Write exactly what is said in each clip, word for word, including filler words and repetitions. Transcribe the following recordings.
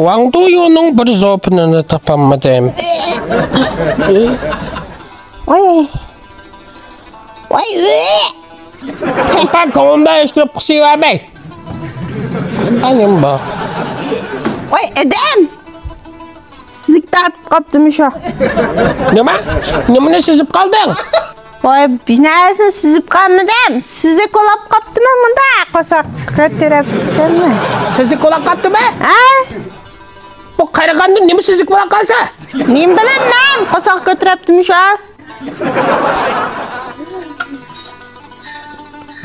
ۋاڭ دۇيۇنىڭ بىر زوپىنىنى تاپالمىدىم. ۋاي. ۋاي. ئاپا، كۆڭلۈمدە ئىشتۇرۇپ قۇسۇۋەرمەي. قانداق نېمە بار؟ ۋاي، ئادەم. سىزىك تارتىپ قاپتىمۇ شۇ؟ نېمە؟ نېمىنى سىزىپ قالدىڭ؟ ۋاي، بىر نەرسىنى سىزىپ قالمىدىم. سىزىك بولاپ قاپتىمەن مۇنداق. قورساق كۆتۈرۈپ كەتكەنمەن. سىزىك بولاپ قاپتىمەن؟ ھە؟ بۇ قېرىغاندىن نېمە سىزىك بولاپ قالسا؟ نېمە بىلەيمەن، قورساق كۆتۈرەپتىمۇ شۇ.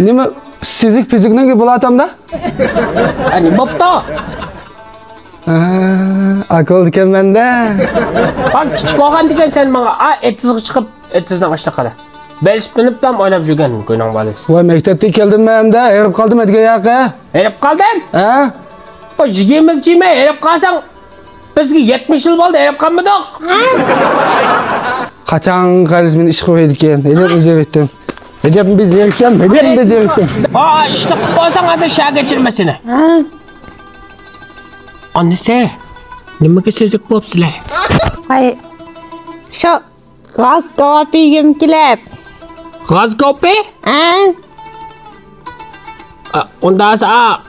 نېمە سىزىك پىزىكنىڭكى بولاتامدا؟ ھە، نېمە بوپتۇ؟ ھە، ئاكا بولىدىكەنمەن-دە. ھە، كىچىك بولغاندىكەن سەن ماڭا. ئا، ئېتىزغا چىقىپ، ئېتىزنىڭ ئاشلىقىدا بېسىپ مېنىپ تام ئويناپ يۈرگەن گۇينىڭ بالىسى. ۋاي، مەكتەپتىن كەلدىممۇ ئەمدى؟ ھېرىپ قالدىم ئەتىگەن ياقى. ھېرىپ قالدىم؟ ھە؟ بۇ يېمەكچىمۇ ھېرىپ قالساڭ، بىزگە يەتمىش يىل بولدى، ھېرىپ قالمىدۇق. قاچان قايلىسى مېنى ئىشقا قويىدىكەن. ئەجەب زېرىكتىم. ئەجەب بىز زېرىكتىم. ئەجەب بىز زېرىكتىم. ھا، ئىشقا قىلىپ قويساڭ، ئاندىن شەھەرگە چىرمەسىنى. ھە. ئانىسى، نېمىگە سېزىك بوپسىلەر؟ ھاي، شۇ غاز كاۋاپى يېگۈم كېلىپ. غاز كاۋىپى؟ ھە. ئا، ئۇنداق بولسا، ئا،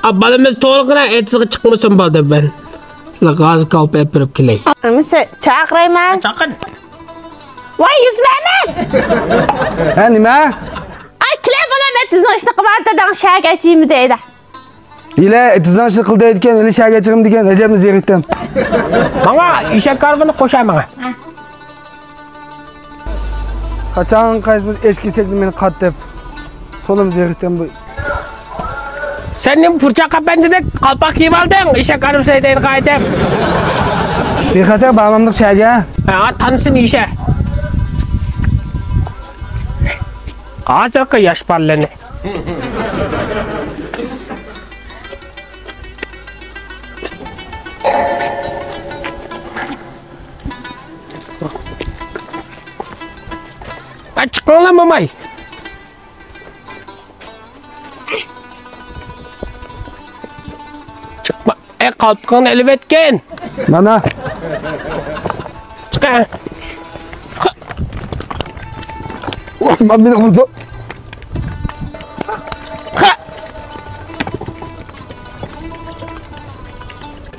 ئا، بالىمىز تولۇقىنا ئېتىزغا چىقمىسۇن بولدى، مەن غاز كاۋىپى ئەپىرىپ كېلەي. مىسە، چاقىرايمەن. چاقىر. ۋاي، يۈز مەمەت! ھە، نېمە؟ ئاي، كېلە بالام، ئېتىزنىڭ ئىشىنى قىلىۋاتىدىڭ، شەھەرگە چىيمىدى. ھېلى ئېتىزنىڭ ئىشىنى قىلدى دېگەن، ھېلى شەھەرگە چىقىمدىكەن، ئەجەبمۇ زېرىكتىم. ماڭا ئېشەك كارۋىنى قوشاي ماڭا. قاچان قايسىمىز ئېشەك كېسەكنى مېنى قاتتىپ. تولىمۇ زېرىكتىم بۇ. سەن نېمە پۇرچاق ئەپەندىدەك قالپاق كىيىپ ئالدىڭ؟ ئېشەك كارۋىسى ھەيدەيدىغان ئادەم. بىخەتەر بارمامدۇق شەھەرگە. ھە، تانسىنى ئېشە. ھازىرقى ياش بالىلارنى. ھە، چىقىڭلار، موماي. چىقما. ئەي، قالپىقىڭنى ئېلىۋەتكىن. مانا. چىق. ۋاي، مانا مېنى ئۇردى.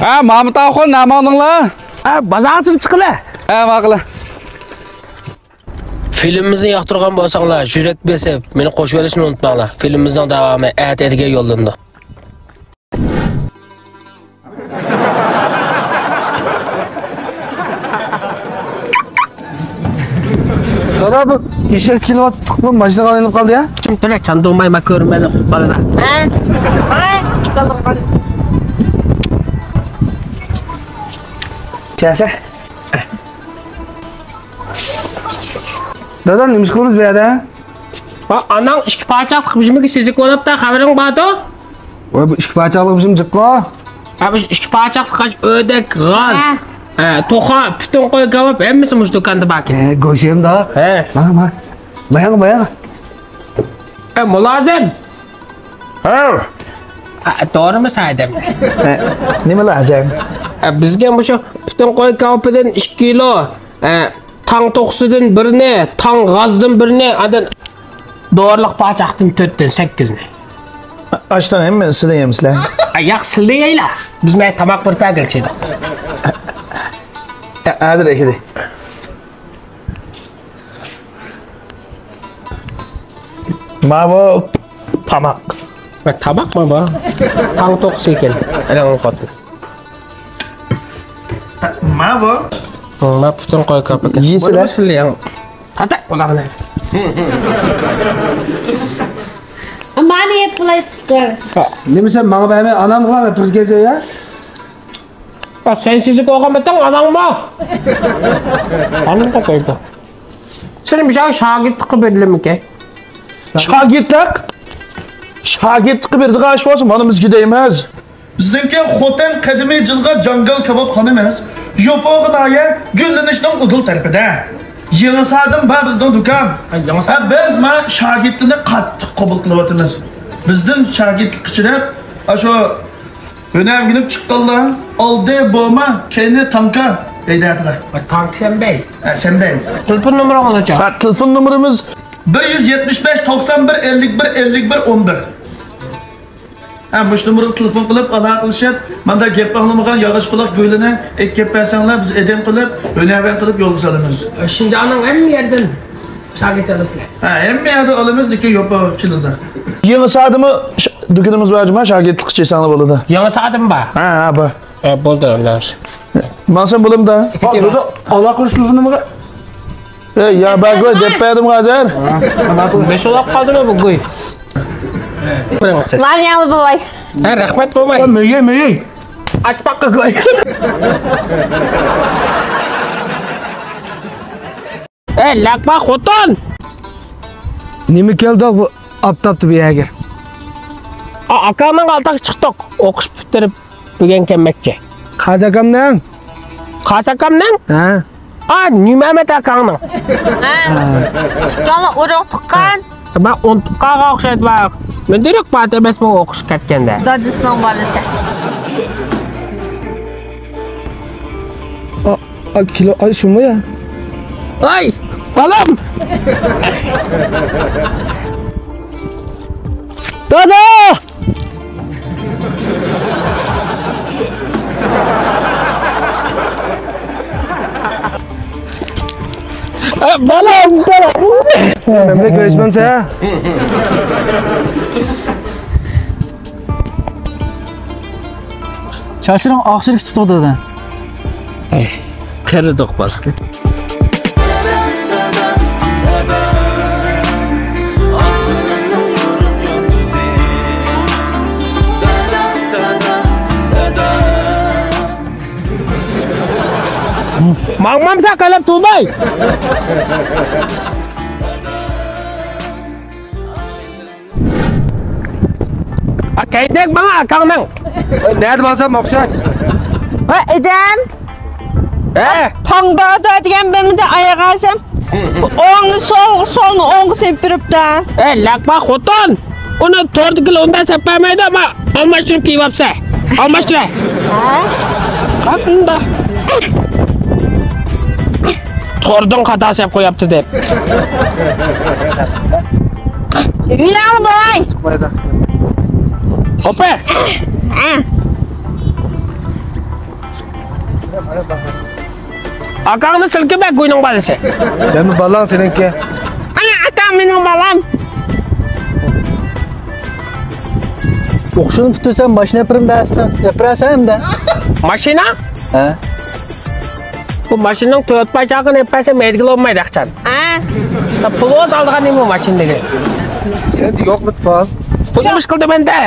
ھە، مامۇت ئاخۇن، نەماڭلار؟ ھە، بازارغا چىقىلە. ھە، ماقۇل. فىلىمىمىزنى ياقتۇرغان بولساڭلار، يۈرەك بېسىپ، مېنى قوشۇۋېلىشنى ئۇنتۇماڭلار. فىلىمىمىزنىڭ داۋامى ئەتە ئەتىگە يوللىنىدۇ. دادا، بۇ ئېشەك كېلىۋاتىدۇ، بۇ ماشىنىغا ئايلىنىپ قالدى يا؟ كىم تۆلە چاندۇرماي ما كۆرمەيدۇ، قالىدۇ. ھە؟ كەلسە. دادا، نېمە ئىش قىلىمىز بۇ يەردە؟ ۋا، ئاناڭ ئىككى پاچاقلىق بىژىمگە سېزىك بولاپتا، خەۋىرىڭ باردۇ؟ ۋاي، بۇ ئىككى پاچاقلىق بىژىم جىققا. ھە، بۇ ئىككى پاچاقلىق ئۆردەك، غاز، ھە. ھە، توخۇ، پۈتۈن قوي كاۋاپ، ھەممىسى مۇشۇ دۇكاندا باركەن. ھە، گۆشى ھەم دا. ھە. ماڭا، ماڭا. ماياڭ، ماياڭ. ئە، مۇلازىم! ھەو! ئە، دورىمۇ سادەم؟ ئە، نېمە لازىم؟ ئە، بىزگە مۇشۇ پۈتۈن قوي كاۋىپىدىن ئىككى كىلو، ئە، تاڭ توخۇسىدىن بىرنى، تاڭ غازدىن بىرنى، ئاندىن دورىلىق پاچاقتىن تۆتتىن سەككىزنى. ئاشنىڭ ھەممىسىنى يەيمىزلەر. ئە، ياق، سىلدە يەيلا. بىز مەن تاماق بىر پەگىل چېدىق. ئە، ھازىر ئەكىدى. ماۋۇ تاماق. ۋە تاماقمۇ بۇ؟ تاڭ توخۇسى ئىكەن. ئەلەڭ قوتۇن. ماۋۇ. ما پۈتۈن قوي كاپىكى. يېسىلە. بۇنى سىلەڭ. تاتاق قۇلاغىنى. مانا يەپ بولاي تۇتقان. نېمە سەن ماڭا بەرمەي ئانامغا بەر پىركەزە يا؟ ۋە سەن سېزىك بولغانمىتىڭ ئاناڭمۇ؟ ئانام دا قويدى. سېنى بىر شاگىرتلىققا بېرىلىمىكەن؟ شاگىرتلىق؟ شاگىرتلىققا بېرىدىغان ئىش بولسا مانا بىزگە دەيمىز. بىزنىڭكى خوتەن قەدىمىي جىلغا جاڭگال كاۋاپخانىمىز يوپۇرغا ناھىيە گۈللىنىشنىڭ ئۇدۇل تەرىپىدە. يېڭىساردىن بار بىزنىڭ دۇكان. ھە، يېڭىسار. ھە، بىز ما شاگىرتلىرىنى قاتتىق قوبۇل قىلىۋاتىمىز. بىزدىن شاگىرتلىققا چىداپ، ئاشۇ ھۈنەرگە ئۆگىنىپ چىققانلار ئالدى بوما، كەينى تانكا دەيدۇ ئەتىلەر. تانكا سەنبەي. ھە، سەنبەي. تېلېفون نومۇرىڭىز نەچچە؟ ھە، تېلېفون نومۇرىمىز بىر يۈز يەتمىش بەش، توقسان بىر، ئەللىك بىر، ئەللىك بىر، ئون بىر. ھە، مۇشۇ نومۇرغا تېلېفون قىلىپ ئالاقىلىشىپ، ماندا گەپ ئاڭلىمىغان ياغاچ قۇلاق گۆيلىنى ئەكىپ بەرسەڭلار، بىز ئادەم قىلىپ، ھۈنەرۋەن قىلىپ يولغا سالىمىز. شىنجاڭنىڭ ھەممە يېرىدىن شاگىرت ئالىسىلەر؟ ھە، ھەممە يەردىن ئالىمىز، لېكىن يوپۇرغا كېلىدۇ. يېڭىساردا دۇكىنىمىز بار جۇما، شاگىرتلىققا چىقساڭلار بولىدۇ. يېڭىساردىمۇ بار؟ ھە، ھە، بار. ھە، بولدى، ئۇنداق. ماڭسام بولامدا؟ كېتىۋەر. ئالاقىلىشىش تېلېفون نومۇرى؟ ئەي، يا بەرگوي، دەپ بەردىم ھازىر. بەش ئولاپ قالدىمۇ بۇ گۇي؟ بىرىڭىز. مارىياڭلى بوۋاي. ھە، رەھمەت بوۋاي. مۆيەي، مۆيەي. ئاچپاققا گۇي. ئەي، لەقپە خوتۇن! نېمە كەلدۇق بۇ ئاپتاپتا بۇ يەرگە؟ ئا، ئاكاڭنىڭ ئالدىغا چىقتۇق، ئوقۇش پۈتتۈرۈپ بۈگۈن كەلمەكچى. قازى ئاكامنىڭ؟ قازى ئاكامنىڭ؟ ھە. ئا، نۇرمەمەت ئاكاڭنىڭ. ھە. ئىككىڭلار ئۇرۇق تۇغقان. مەن ئۇنتۇپ قالغان ئوخشايدۇ. مۇدىرىق بار ئەمەسمۇ ئوقۇشقا كەتكەندە؟ دادىسىنىڭ بالىسى. ئا، ئا، كىلو، ئاي، شۇمۇ يا؟ ئاي، بالام! دادا! ئە، بالام، بالام! مەن بىلەن كۆرۈشمەمسەن، ھە؟ چاچلىرىڭ ئاق چىرىپ كېتىپتۇ، دادا. ئەي، قېرىدۇق، بالا. ماڭمامسەن قېلىپ تۇرماي. ئا، كەينىدەك ماڭا ئاكاڭنىڭ. نەدە بارسام ئوخشاش. ۋە ئادەم. ھە؟ تاڭدا دېگەن بىرمىدە ئاياغ ئالسام. ئوڭنى سولغا، سولنى ئوڭغا سېلىپ بېرىپتۇ. ئە، لەقپە خوتۇن. ئۇنى توردىكىلەر ئۇنداق سەپ بەرمەيدۇ، ئەمما ئالماشتۇرۇپ كىيىۋاپسەن. ئالماشتۇرە. ھە؟ قانداق؟ توردىن خاتا سەپ قوياپتۇ دەپ. يۈرۈڭ بوي. خوپە. ئاكاڭنى سىلكىپ بەر، گۇينىڭ بالىسى. دەمدە بالاڭ سېنىڭكى. ئانا، ئاكام مېنىڭ بالام. ئوقۇشۇڭنى پۈتتۈرسەم ماشىنا ئەپىرىمەن دەرسىڭ. ئەپىرەرسەن ئەمدى. ماشىنا؟ ھە. بۇ ماشىنىنىڭ تۆت پاي چاقىنى ئەپ بەرسەم ھەيدىگىلى بولمايدۇ ئاقچان. ھە. پۇل ئالىدىغان نېمە ماشىنا دېگەن؟ سەندە يوقمۇ پۇل؟ پۇل نېمە ئىش قىلدى مەندە؟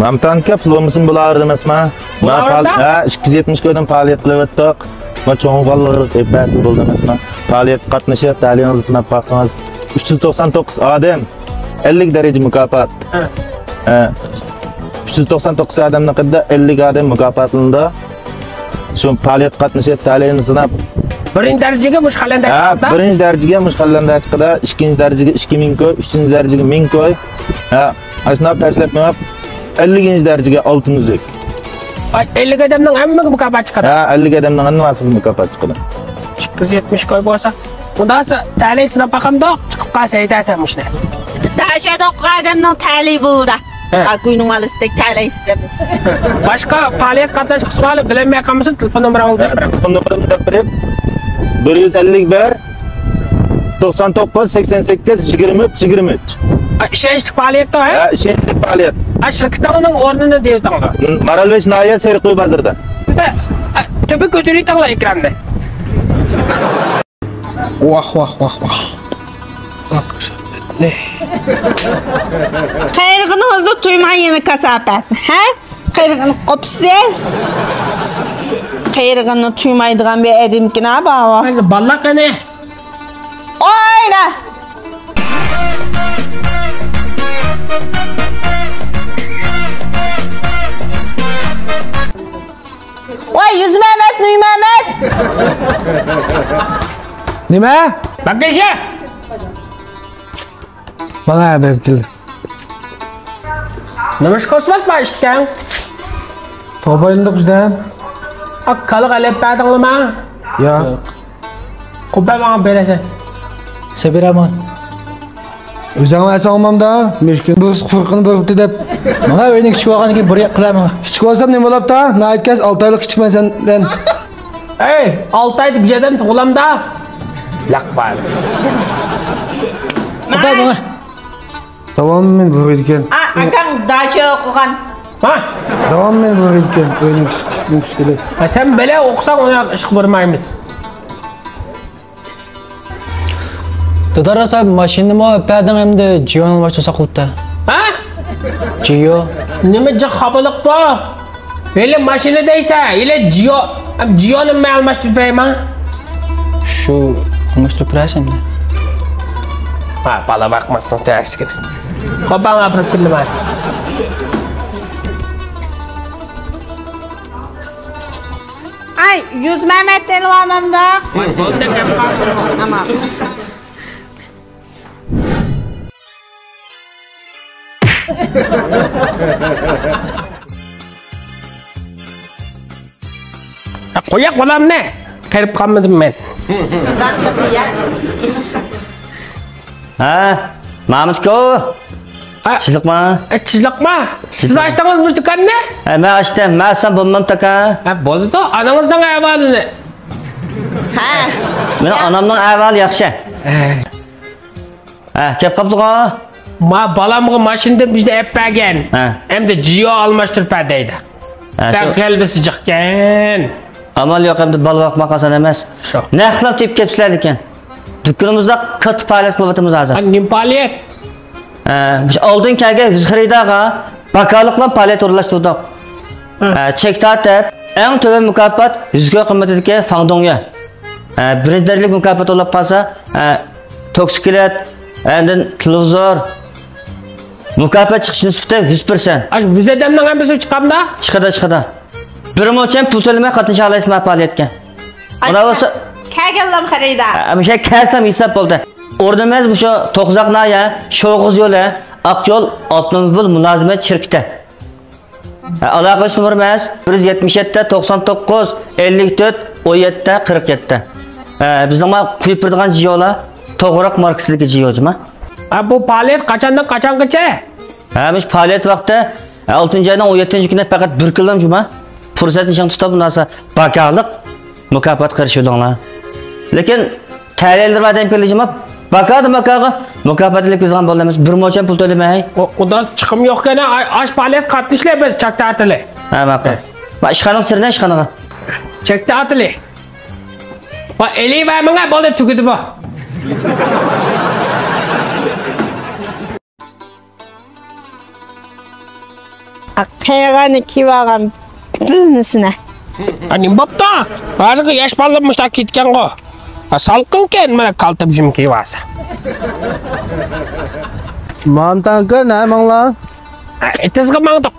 مەمتان ئاكا، پۇل بولمىسىمۇ بولاۋېرىدۇ ئەمەسما؟ مانا بولاۋېرىدۇ؟ پائال-، ھە، ئىككى يۈز يەتمىش كويدىن پائالىيەت قىلىۋەتتۇق. مانا چوڭ بالىلارغا ئېلىپ بەرسىلا بولدى ئەمەسما؟ پائالىيەتكە قاتنىشىپ، تەلىيىڭىزنى سىناپ باقسىڭىز، ئۈچ يۈز توقسان توققۇز ئادەم، ئەللىك دەرىجە مۇكاپات. ھە. ھە. ئۈچ يۈز توقسان توققۇز ئادەمنىڭ قېتىدا ئەللىك ئادەم مۇكاپاتلىنىدۇ. شۇ پائالىيەتكە قاتنىشىپ، تەلىيىنى سىناپ. بىرىنچى دەرىجىگە مۇشۇ قەلەندەر ھە، چىقىدۇ. بىرىنچى دەرىجىگە مۇشۇ قەلەندەر چىقىدۇ. ئىككىنچى دەرىجىگە ئىككى مىڭ كوي، ئۈچىنچى دەرىجىگە مىڭ كوي. ھە، ئاشۇنداق پەسلەپ مېڭىپ، ئەللىكىنچى دەرىجىگە ئالتۇن ئۈزۈك. ئاي، ئەللىك ئادەمنىڭ ھەممىگە مۇكاپات چىقىدۇ. ھە، ئەللىك ئادەمنىڭ ھەممىسىگە مۇكاپات چىقىدۇ. ئىككى يۈز يەتمىش كوي بولسا، ئۇنداق بولسا تەلىي سىناپ باقامدۇق، چىقىپ قالسا ئېيتەرسەن مۇشۇنى. دەشەدۇق ئادەمنىڭ تەلىيى بولىدۇ. ھە. ئا، گۇينىڭ بالىسىدەك تەلەيسىز ئەمەس. باشقا پائالىيەت قاتناشقۇسى بارلار بىلەلمەي قالمىسۇن، تېلېفون نومۇرىڭىزنى. تېلېفون نومۇرۇمنى دەپ بېرىپ، بىر يۈز ئەللىك بىر، توقسان توققۇز، سەكسەن سەككىز، يىگىرمە ئۈچ، يىگىرمە ئۈچ. ئا، ئىشەنچلىك پائالىيەتتۇ، ھە؟ ھە، ئىشەنچلىك پائالىيەت. ئا، شىركىتىڭنىڭ ئورنىنى دېيىۋېتىڭلار. مارالبېشى ناھىيە سېرىقكوي بازىرىدا. بىردە، ئا، تۆپە كۆتۈرۈۋېتىڭلار ئېكراننى. ۋاھ، ۋاھ، ۋاھ، ۋاھ. قېرىغىنىڭىزنى تۇيماي يەنە كاساپەت، ھە؟ قېرىغىنى قوپسىز. قېرىغىنىنى تۇيمايدىغان بىر ئادەمكىن ھە، باۋا. بالىلار قېنى؟ ئوينا! ۋاي، يۈزمەمەت، نۇيمەمەت! نېمە؟ باكىشى! ماڭا بېرىپ كېلدى. نېمە ئىش قىلسىڭىز بار ئىككىڭ؟ توبا ئەمدى بىزدىن. ئا، كالىغا ئېلىپ بەردىڭلىما؟ ياق. قوپە ماڭا بېرەسەن. سەن بېرەمەن. ئۆزۈڭ ئەسەڭ ئۇمامدا، مۈشكۈل بىر قۇرۇقىنى بۇرۇپتۇ دەپ. مانا ئۆينى كىچىك بولغاندىن كېيىن بۇرۇياق قىلارمەن. كىچىك بولسام نېمە بولاپتا؟ ناھايىتى كەس ئالتە ئايلىق كىچىكمەن سەندىن. ئەي، ئالتە ئايدا بىر ئادەم تۇغۇلامدا. لەق بار. قوپە ماڭا. داۋامى مېنى بۇرۇيدىكەن. ئا، ئاكاڭ داشۆ ئوقۇغان. ھە؟ داۋامى مېنى بۇرۇيدىكەن. ئۆينىڭ كىچىك، كىچىك، كىچىك. ھە، سەن بىلە ئوقۇساڭ ئۇنى ئىشقا بۇرىمايمىز. دادا، راست ماشىنىمۇ ئەپەردىڭ ئەمدى جىيونى ئالماشتۇرساق بولىدۇ. ھە؟ جىيو. نېمە جىق خاپىلىق بۇ؟ ھېلى ماشىنا دەيسە، ھېلى جىيو، جىيونى مەن ئالماشتۇرۇپ بېرەيمەن. شۇ ئالماشتۇرۇپ بېرەرسەن ئەمدى. ھە، بالا باقماقنىڭ تەسىكىنى. خوپ، ماڭا ئاپىرىپ كېلىمەن. ئاي، يۈز مەمەتنى ئېلىۋالمامدۇق؟ ۋاي، بولدى، گەپ قالسۇن. ئامان. قوياق بالامنى، قېرىپ قالمىدىم مەن. ھە، مامۇتكو. ھە. تىزلىقما؟ ئە، تىزلىقما؟ سىز ئاچتىڭىزمۇ دۇكاننى؟ ھە، مەن ئاچتىم. مەن ئاچسام بولمامتىكەن. ھە، بولىدۇ. ئانىڭىزنىڭ ئەھۋالىنى. ھە. مېنىڭ ئانامنىڭ ئەھۋالى ياخشى. ھە. ھە، كەپ قاپتىغۇ؟ ما بالامغا ماشىنىدىن بىزنى ئەپ بەرگەن. ھە. ئەمدى جىيو ئالماشتۇرۇپ بەر دەيدۇ. ھە، بەك شۇ غەلۋىسى جىقكەن. ئامال يوق، ئەمدى بالا باقماق ئاسان ئەمەس. شۇ. نەقلەپ تېپىپ كەپسىلەر لېكىن. دۇكىنىمىزدا كاتتا پائالىيەت قىلىۋاتىمىز ھازىر. ھە، نېمە پائالىيەت؟ ھە، مۇشۇ ئالدىن كەلگەن يۈز خېرىدارغا باكالىق بىلەن پائالىيەت ئورۇنلاشتۇردۇق. ھە. ھە، چەك تارتىپ، ئەڭ تۆۋەن مۇكاپات يۈز كوي قىممىتىدىكى فاڭدۇڭيۈ. ھە، بىرىنچى دەرىجىلىك مۇكاپات بولۇپ قالسا، ھە، توكسىكلېت، ئاندىن تېلېۋىزور، مۇكاپات چىقىش نىسبىتى يۈز پىرسەنت. ئاشۇ بىز ئادەمنىڭ ھەممىسى چىقامدا؟ چىقىدۇ، چىقىدۇ. بىر موچەن پۇل تۆلىمەي قاتنىشالايسىز ما پائالىيەتكە. ئۇنداق بولسا، كەلگەنلەم خېرىدار. ھە، مۇشۇ كەلسەم ھېساب بولدى. ئورنىمىز مۇشۇ توقزاق ناھىيە، شوغۇز يولى، ئاق يول ئاپتوموبىل مۇلازىمەت شىركىتى. ھە، ئالاقىلىشىش نومۇرىمىز بىر يۈز يەتمىش يەتتە، توقسان توققۇز، ئەللىك تۆت، ئون يەتتە، قىرىق يەتتە. ھە، بىزنىڭ ما قويۇپ بېرىدىغان جىيولا توغراق ماركىسىدىكى جىيو جۇما. ھە، بۇ پائالىيەت قاچاندىن قاچانغىچە؟ ھە، مۇشۇ پائالىيەت ۋاقتى، ھە، ئالتىنچى ئاينىڭ ئون يەتتىنچى كۈنى پەقەت بىر كۈنلا جۇما. پۇرسەتنى چىڭ تۇتۇپ، بۇنداق بولسا باكالىق مۇكاپات قېرىشىۋېلىڭلار. لېكىن تەلەيلىرىم ئادەم كېلىشىمۇ، باكادىن باكاغا مۇكاپات ئېلىپ كېلىدىغان بولىمىز. بىر موچەن پۇل تۆلىمەي. ئۇ، ئۇنداق چىقىم يوقكەن، ئاي، ئاش پائالىيەت قاتنىشىلى بىز چەك تارتىلى. ھە، ماقۇل. ھە. ما ئىشخانىنىڭ سىرىنى ئىشخانىغا. چەك تارتىلى. ۋا ئېلىۋەرمىڭە، بولدى، تۈگىدى بۇ. قېرىغاننى كىيىۋالغان بىلمىسىنە. ئا، نېمە بوپتۇ؟ ھازىرقى ياش بالىلار مۇشۇنداق كىيىدىكەنغۇ. ئا، سالقىنكەن، مانا كالتە بىژىم كىيىۋالسا. مانتاڭكا نەمەڭلار؟ ئا، ئېتىزغا ماڭدۇق.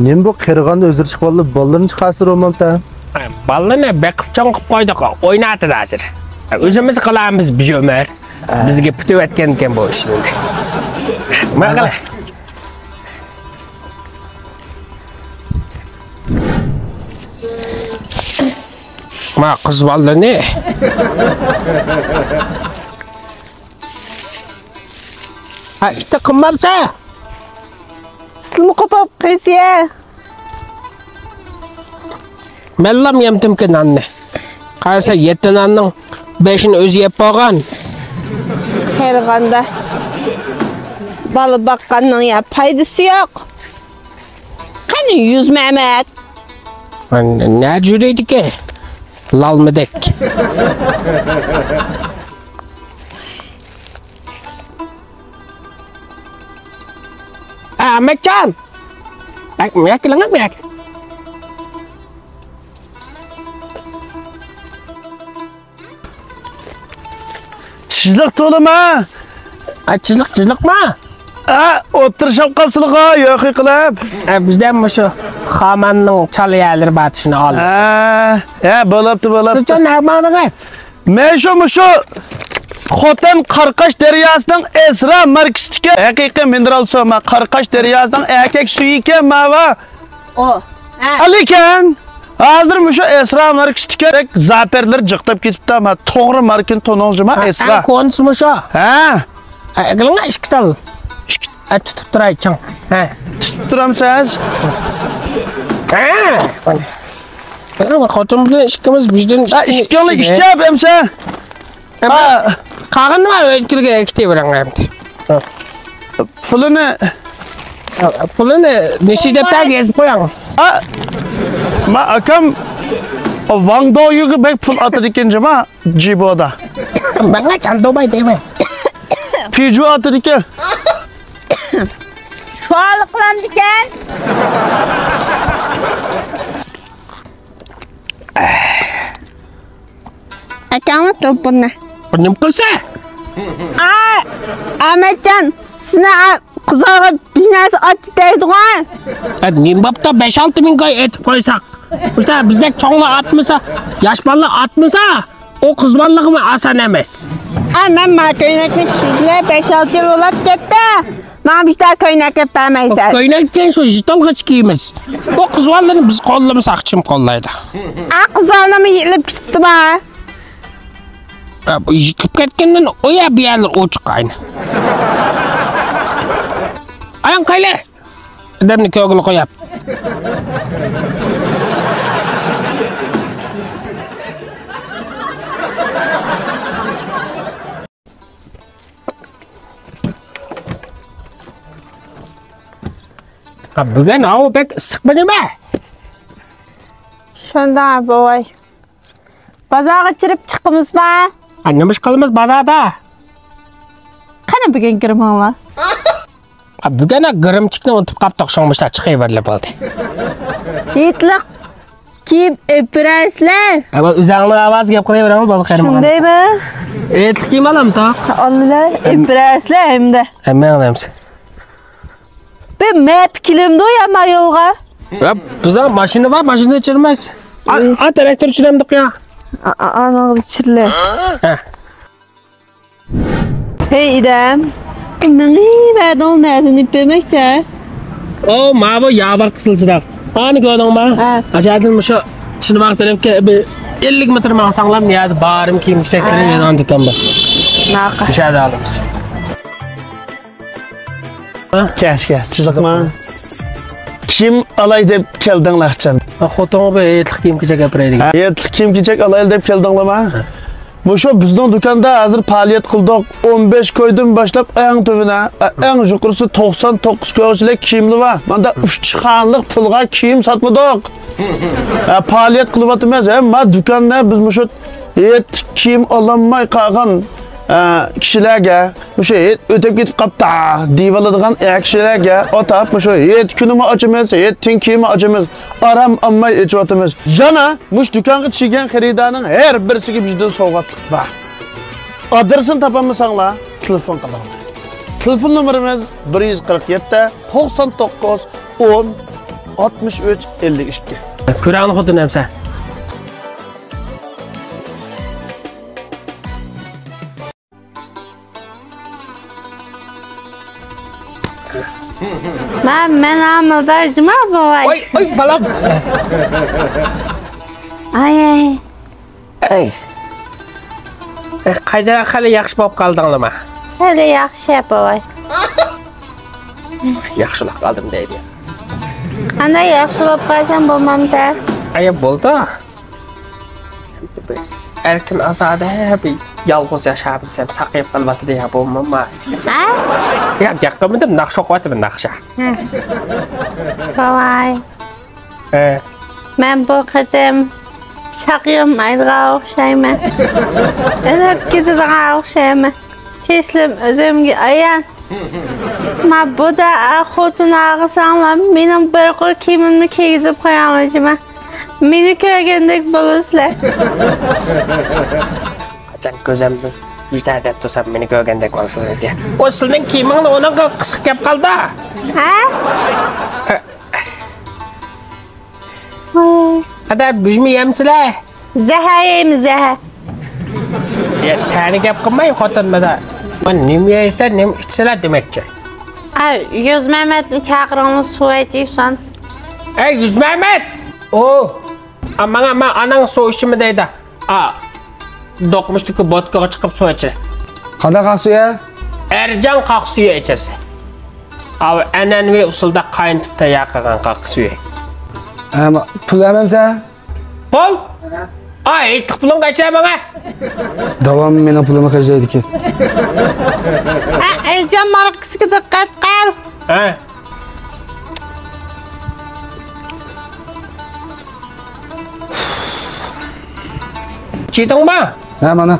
نېمە بۇ قېرىغاندا ئۆزرە چىقىپ بالىلىرىنى چىقارسا رومامتا. ئا، بالىلىرىنى بېقىپ چوڭ قىلىپ قويدۇق، ئويناۋاتىدۇ ھازىر. ئا، ئۆزىمىز قىلارمىز بىر ئۆمۈر. بىزگە پۈتۈۋەتكەنكەن بۇ ئىشنى. ماقۇل. ما قىز بالىنى. ھە، ئىتتە قىلمامسە؟ سىلمۇ قوپاپ قىلسىيە. مەنلام يەمتىمكى ناننى. قارىسا، يەتتە ناننىڭ بەشىنى ئۆزى يەپ بولغان. قېرىغاندا بالا باققاننىڭ يا پايدىسى يوق. قېنى يۈز مەمەت؟ نە جۈرىدىكى؟ لالمىدەك. ئەمەتجان! بەك مۇياق كېلىڭە، مۇياق. چىشلىق تولىما؟ ئا، چىشلىق، چىشلىقما؟ ئا، ئولتۇرۇشۇپ قاپسىلىغا، يوخى قىلىپ. ئە، بىزدە مۇشۇ خاماننىڭ چالا يەرلىرى بار، شۇنى ئال. ھە، ھە، بولاپتۇ، بولاپتۇ. سىز چون نەگە ماڭدىڭىز؟ مەن شۇ، مۇشۇ خوتەن قاراقاش دەرياسىنىڭ ئەسرا ماركىسىدىكى ھەقىقىي مىنېرال سۇ، ما قاراقاش دەرياسىنىڭ ئەركەك سۈيىكەن، ماۋۇ. ئو. ھە. لېكىن ھازىر مۇشۇ ئەسرا ماركىسىدىكى بەك زاپەرلىرى جىقلاپ كېتىپتۇ، ما توغرا ماركىنى تونۇڭ جۇما، ئەسرا. ئەڭ كونىسى مۇشۇ. ھە. ئەگىلىڭە ئىككى تال. ئىككى. ئە، تۇتۇپ تۇراي چىڭ. ھە. تۇتۇپ تۇرامسىز؟ ھە. خوتۇن بىلەن ئىككىمىز بىردىن ھە، ئىككىڭلار ئىچەپ ئەمسە. ھە. قالغىنىنى ئۆيدىكىلەرگە ئەكېتىۋېرىڭ ئەمدى. پۇلىنى. پۇلىنى نېسى دەپتەرگە يېزىپ قويۇڭ. ھە. ما ئاكام ۋاڭ دويۈگە بەك پۇل ئاتىدىكەن جۇما، جىبودا. ماڭا چاندوباي دەيمەن. پىجۇ ئاتىدىكەن. شۇ قىلامدىكەن. ئاكاڭنى تېلېفوننى. بۇ نېمە قىلسا؟ ئا، ئەمەتجان، سىزنى قىزغا بىر نەرسە ئات دەيدىغۇ. ئە، نېمە بوپتۇ؟ بەش-ئالتە مىڭ كوي ئېتىپ قويساق. ئۇستا، بىزدەك چوڭلار ئاتمىسا، ياش بالىلار ئاتمىسا، ئۇ قىز بالىلىقمۇ ئاسان ئەمەس. ئا، مەن ما كۆينەكنى كىيگىلى بەش-ئالتە يىل بولاپ كەتتى. ماڭا بىر تال كۆينەك ئېلىپ بەرمەيسەن. كۆينەك دېگەن شۇ يىتالغىچە كىيىمىز. بۇ قىز بالىلىرىنى بىز قوللىمىساق، كىم قوللايدۇ؟ ئا، قىز بالىلىرىمۇ يېتىلىپ كېتىپتۇ ما. ئا، بۇ يېتىلىپ كەتكەندىن ئۇ يەر بۇ يەرلىرى ئوچۇق ئاينى. ئاياڭ قايلى؟ ئادەمنى كۆرگىلى قويۇپ. ھە، بۈگۈن ھاۋا بەك ئىسسىقمۇ نېمە؟ شۇنداق بوۋاي. بازارغا چىرىپ چىقىمىزما؟ ھە، نېمە ئىش قىلىمىز بازاردا؟ قېنى بۈگۈن گىرىمىڭلار؟ ھە، بۈگۈن گىرىمچىكنى ئۇنتۇپ قاپتۇق، شۇڭا مۇشۇنداق چىقىۋېرىلى بولدى. ھېيتلىق كىيىم ئېلىپ بېرەسىلەر. ئەمما ئۆزۈڭلار ئاۋاز گەپ قىلىۋېرىڭ، بولدى، قېرىمغان. شۇندايمۇ؟ ھېيتلىق كىيىم ئالامتۇق. ئالىلا، ئەم-، ئېلىپ بېرەسىلەر ھەمدە. ھەممە ئالامسىز. بىر مەپە كېلىمدۇ يا ما يولغا؟ يا، بىزدە ماشىنا بار، ماشىنا چىرماس. ئا، ئا، تراكتور چىرامدۇق يا. ئا، ئا، ئانىڭغا چىرلە. ھە. ھەي ئىدەم، مېڭىۋەردىڭ نەدىن ئېلىپ بەرمەكچى؟ ئو، ماۋۇ ياۋار قىسىلچىداق. ئانى كۆردۈڭما؟ ھە. ئاشۇ يەردىن مۇشۇ چىنىۋاق تەرەپكە بىر ئەللىك مېتىر ماڭساڭلار، بۇ يەردە بارىم كىيىم كېچەكلىرى ھە. يازغان دۇكان بار. ماقۇل. مۇشۇ يەردە ئالىمىز. كەچ، كەچ، سىزلىقما؟ كىيىم ئالاي دەپ كەلدىڭلارچان؟ خوتۇنغا بىر ھېيتلىق كىيىم كېچەك ئەپ بېرەي دېگەن. ھېيتلىق كىيىم كېچەك ئالايلى دەپ كەلدىڭلارما؟ مۇشۇ بىزنىڭ دۇكاندا ھازىر پائالىيەت قىلدۇق. ئون بەش كويدىن باشلاپ ئەڭ تۆۋىنى، ئەڭ يۇقىرىسى توقسان توققۇز كويغىچىلىك كىيىملىرى بار. ماندا ئۈچ خانىلىق پۇلغا كىيىم ساتمىدۇق. ھە، پائالىيەت قىلىۋاتىمىز. ھەممە دۇكاندا بىز مۇشۇ ھېيت كىيىم ئالالماي قالغان، ئە، كىشىلەرگە، مۇشۇ ھېيت ئۆتۈپ كېتىپ قاپتا دېيىۋالىدىغان ئەر كىشىلەرگە ئاتاپ، مۇشۇ ھېيت كۈنىمۇ ئاچىمىز، ھېيتتىن كېيىنمۇ ئاچىمىز، ئارام ئالماي ئېچىۋاتىمىز. يەنە مۇشۇ دۇكانغا چىققان خېرىدارنىڭ ھەر بىرسىگە بىزدىن سوۋغاتلىق بار. ئادرېسىنى تاپالمىساڭلار، تېلېفون قىلىڭلار. تېلېفون نومۇرىمىز بىر يۈز قىرىق يەتتە، توقسان توققۇز، ئون، ئاتمىش ئۈچ، ئەللىك ئىككى. كۆرەڭلار خوتۇن ئەمسە. مەن، مەن ھامىلىدار جۇما بوۋاي. ئاي، ئاي، بالام. ئاي، ئاي. ئەي. ئەي، قايدا خېلى ياخشى بولۇپ قالدىڭلىما؟ خېلى ياخشى بوۋاي. ياخشىلاپ قالدىم دەيدۇ. قانداق ياخشىلاپ قالسام بولمامدا؟ ئاي، بولدى. ئەركىن ئازادە بىر يالغۇز ياشاۋاتسام ساقىيىپ قالىۋاتىدۇ يا بولمامما؟ ھە؟ ياق، گەپ قىلمىدىم، ناخشا ئوقۇۋاتىمەن، ناخشا. ھە. بوۋاي. ھە. مەن بۇ قېتىم ساقىيالمايدىغان ئوخشايمەن. ئۆلۈپ كېتىدىغان ئوخشايمەن. كەچلىرىم ئۆزۈمگە ئايان. ما بۇدا خوتۇن ئالغىساڭلار، مېنىڭ بىر قۇر كىيىمىمنى كىيگۈزۈپ قويۇڭلار جۇما. مېنى كۆرگەندەك بولىسىلەر. قاچان كۆزۈمدىن يېتەر دەپ تۇرسام، مېنى كۆرگەندەك بولىسىلەر دېدى. ئۇ سىلىنىڭ كىيىمىڭنى ئۇنىڭغا قىسىق كەپ قالدى. ھە؟ ئادا، بۈژمە يەمسىلەر؟ زەھەر يەيمىز، زەھەر. يا، تەنە گەپ قىلماي، خوتۇن بىلەن. مانا نېمە يەيسىلەر، نېمە ئىچىسىلەر دېمەكچى. ئا، يۈز مەمەتنى چاقىرىڭلار، سۇ ئىچىسۇن. ئەي، يۈزمەمەت! ئو! ئا، ماڭا، ماڭا ئاناڭ سۇ ئىچىمە دەيدۇ. ئا، دوقمۇشتىكى بوتكىغا چىقىپ سۇ ئىچە. قانداق سۇ يە؟ ئەرجان قاق سۈيى ئىچەرسەن. ئاۋۇ ئەنئەنىۋى ئۇسۇلدا قاينىتىپ تەييار قىلغان قاق سۈيى. ئەمما پۇل ئەمەمسەن؟ پۇل؟ ئا، ھېيتلىق پۇلۇڭ قاچە ماڭا؟ داۋام مېنىڭ پۇلۇمنى خەجلەيدىكەن. ئە، ئەرجان ماركىسىغا دىققەت قىل. ھە. چىدىڭما؟ ھە، مانا.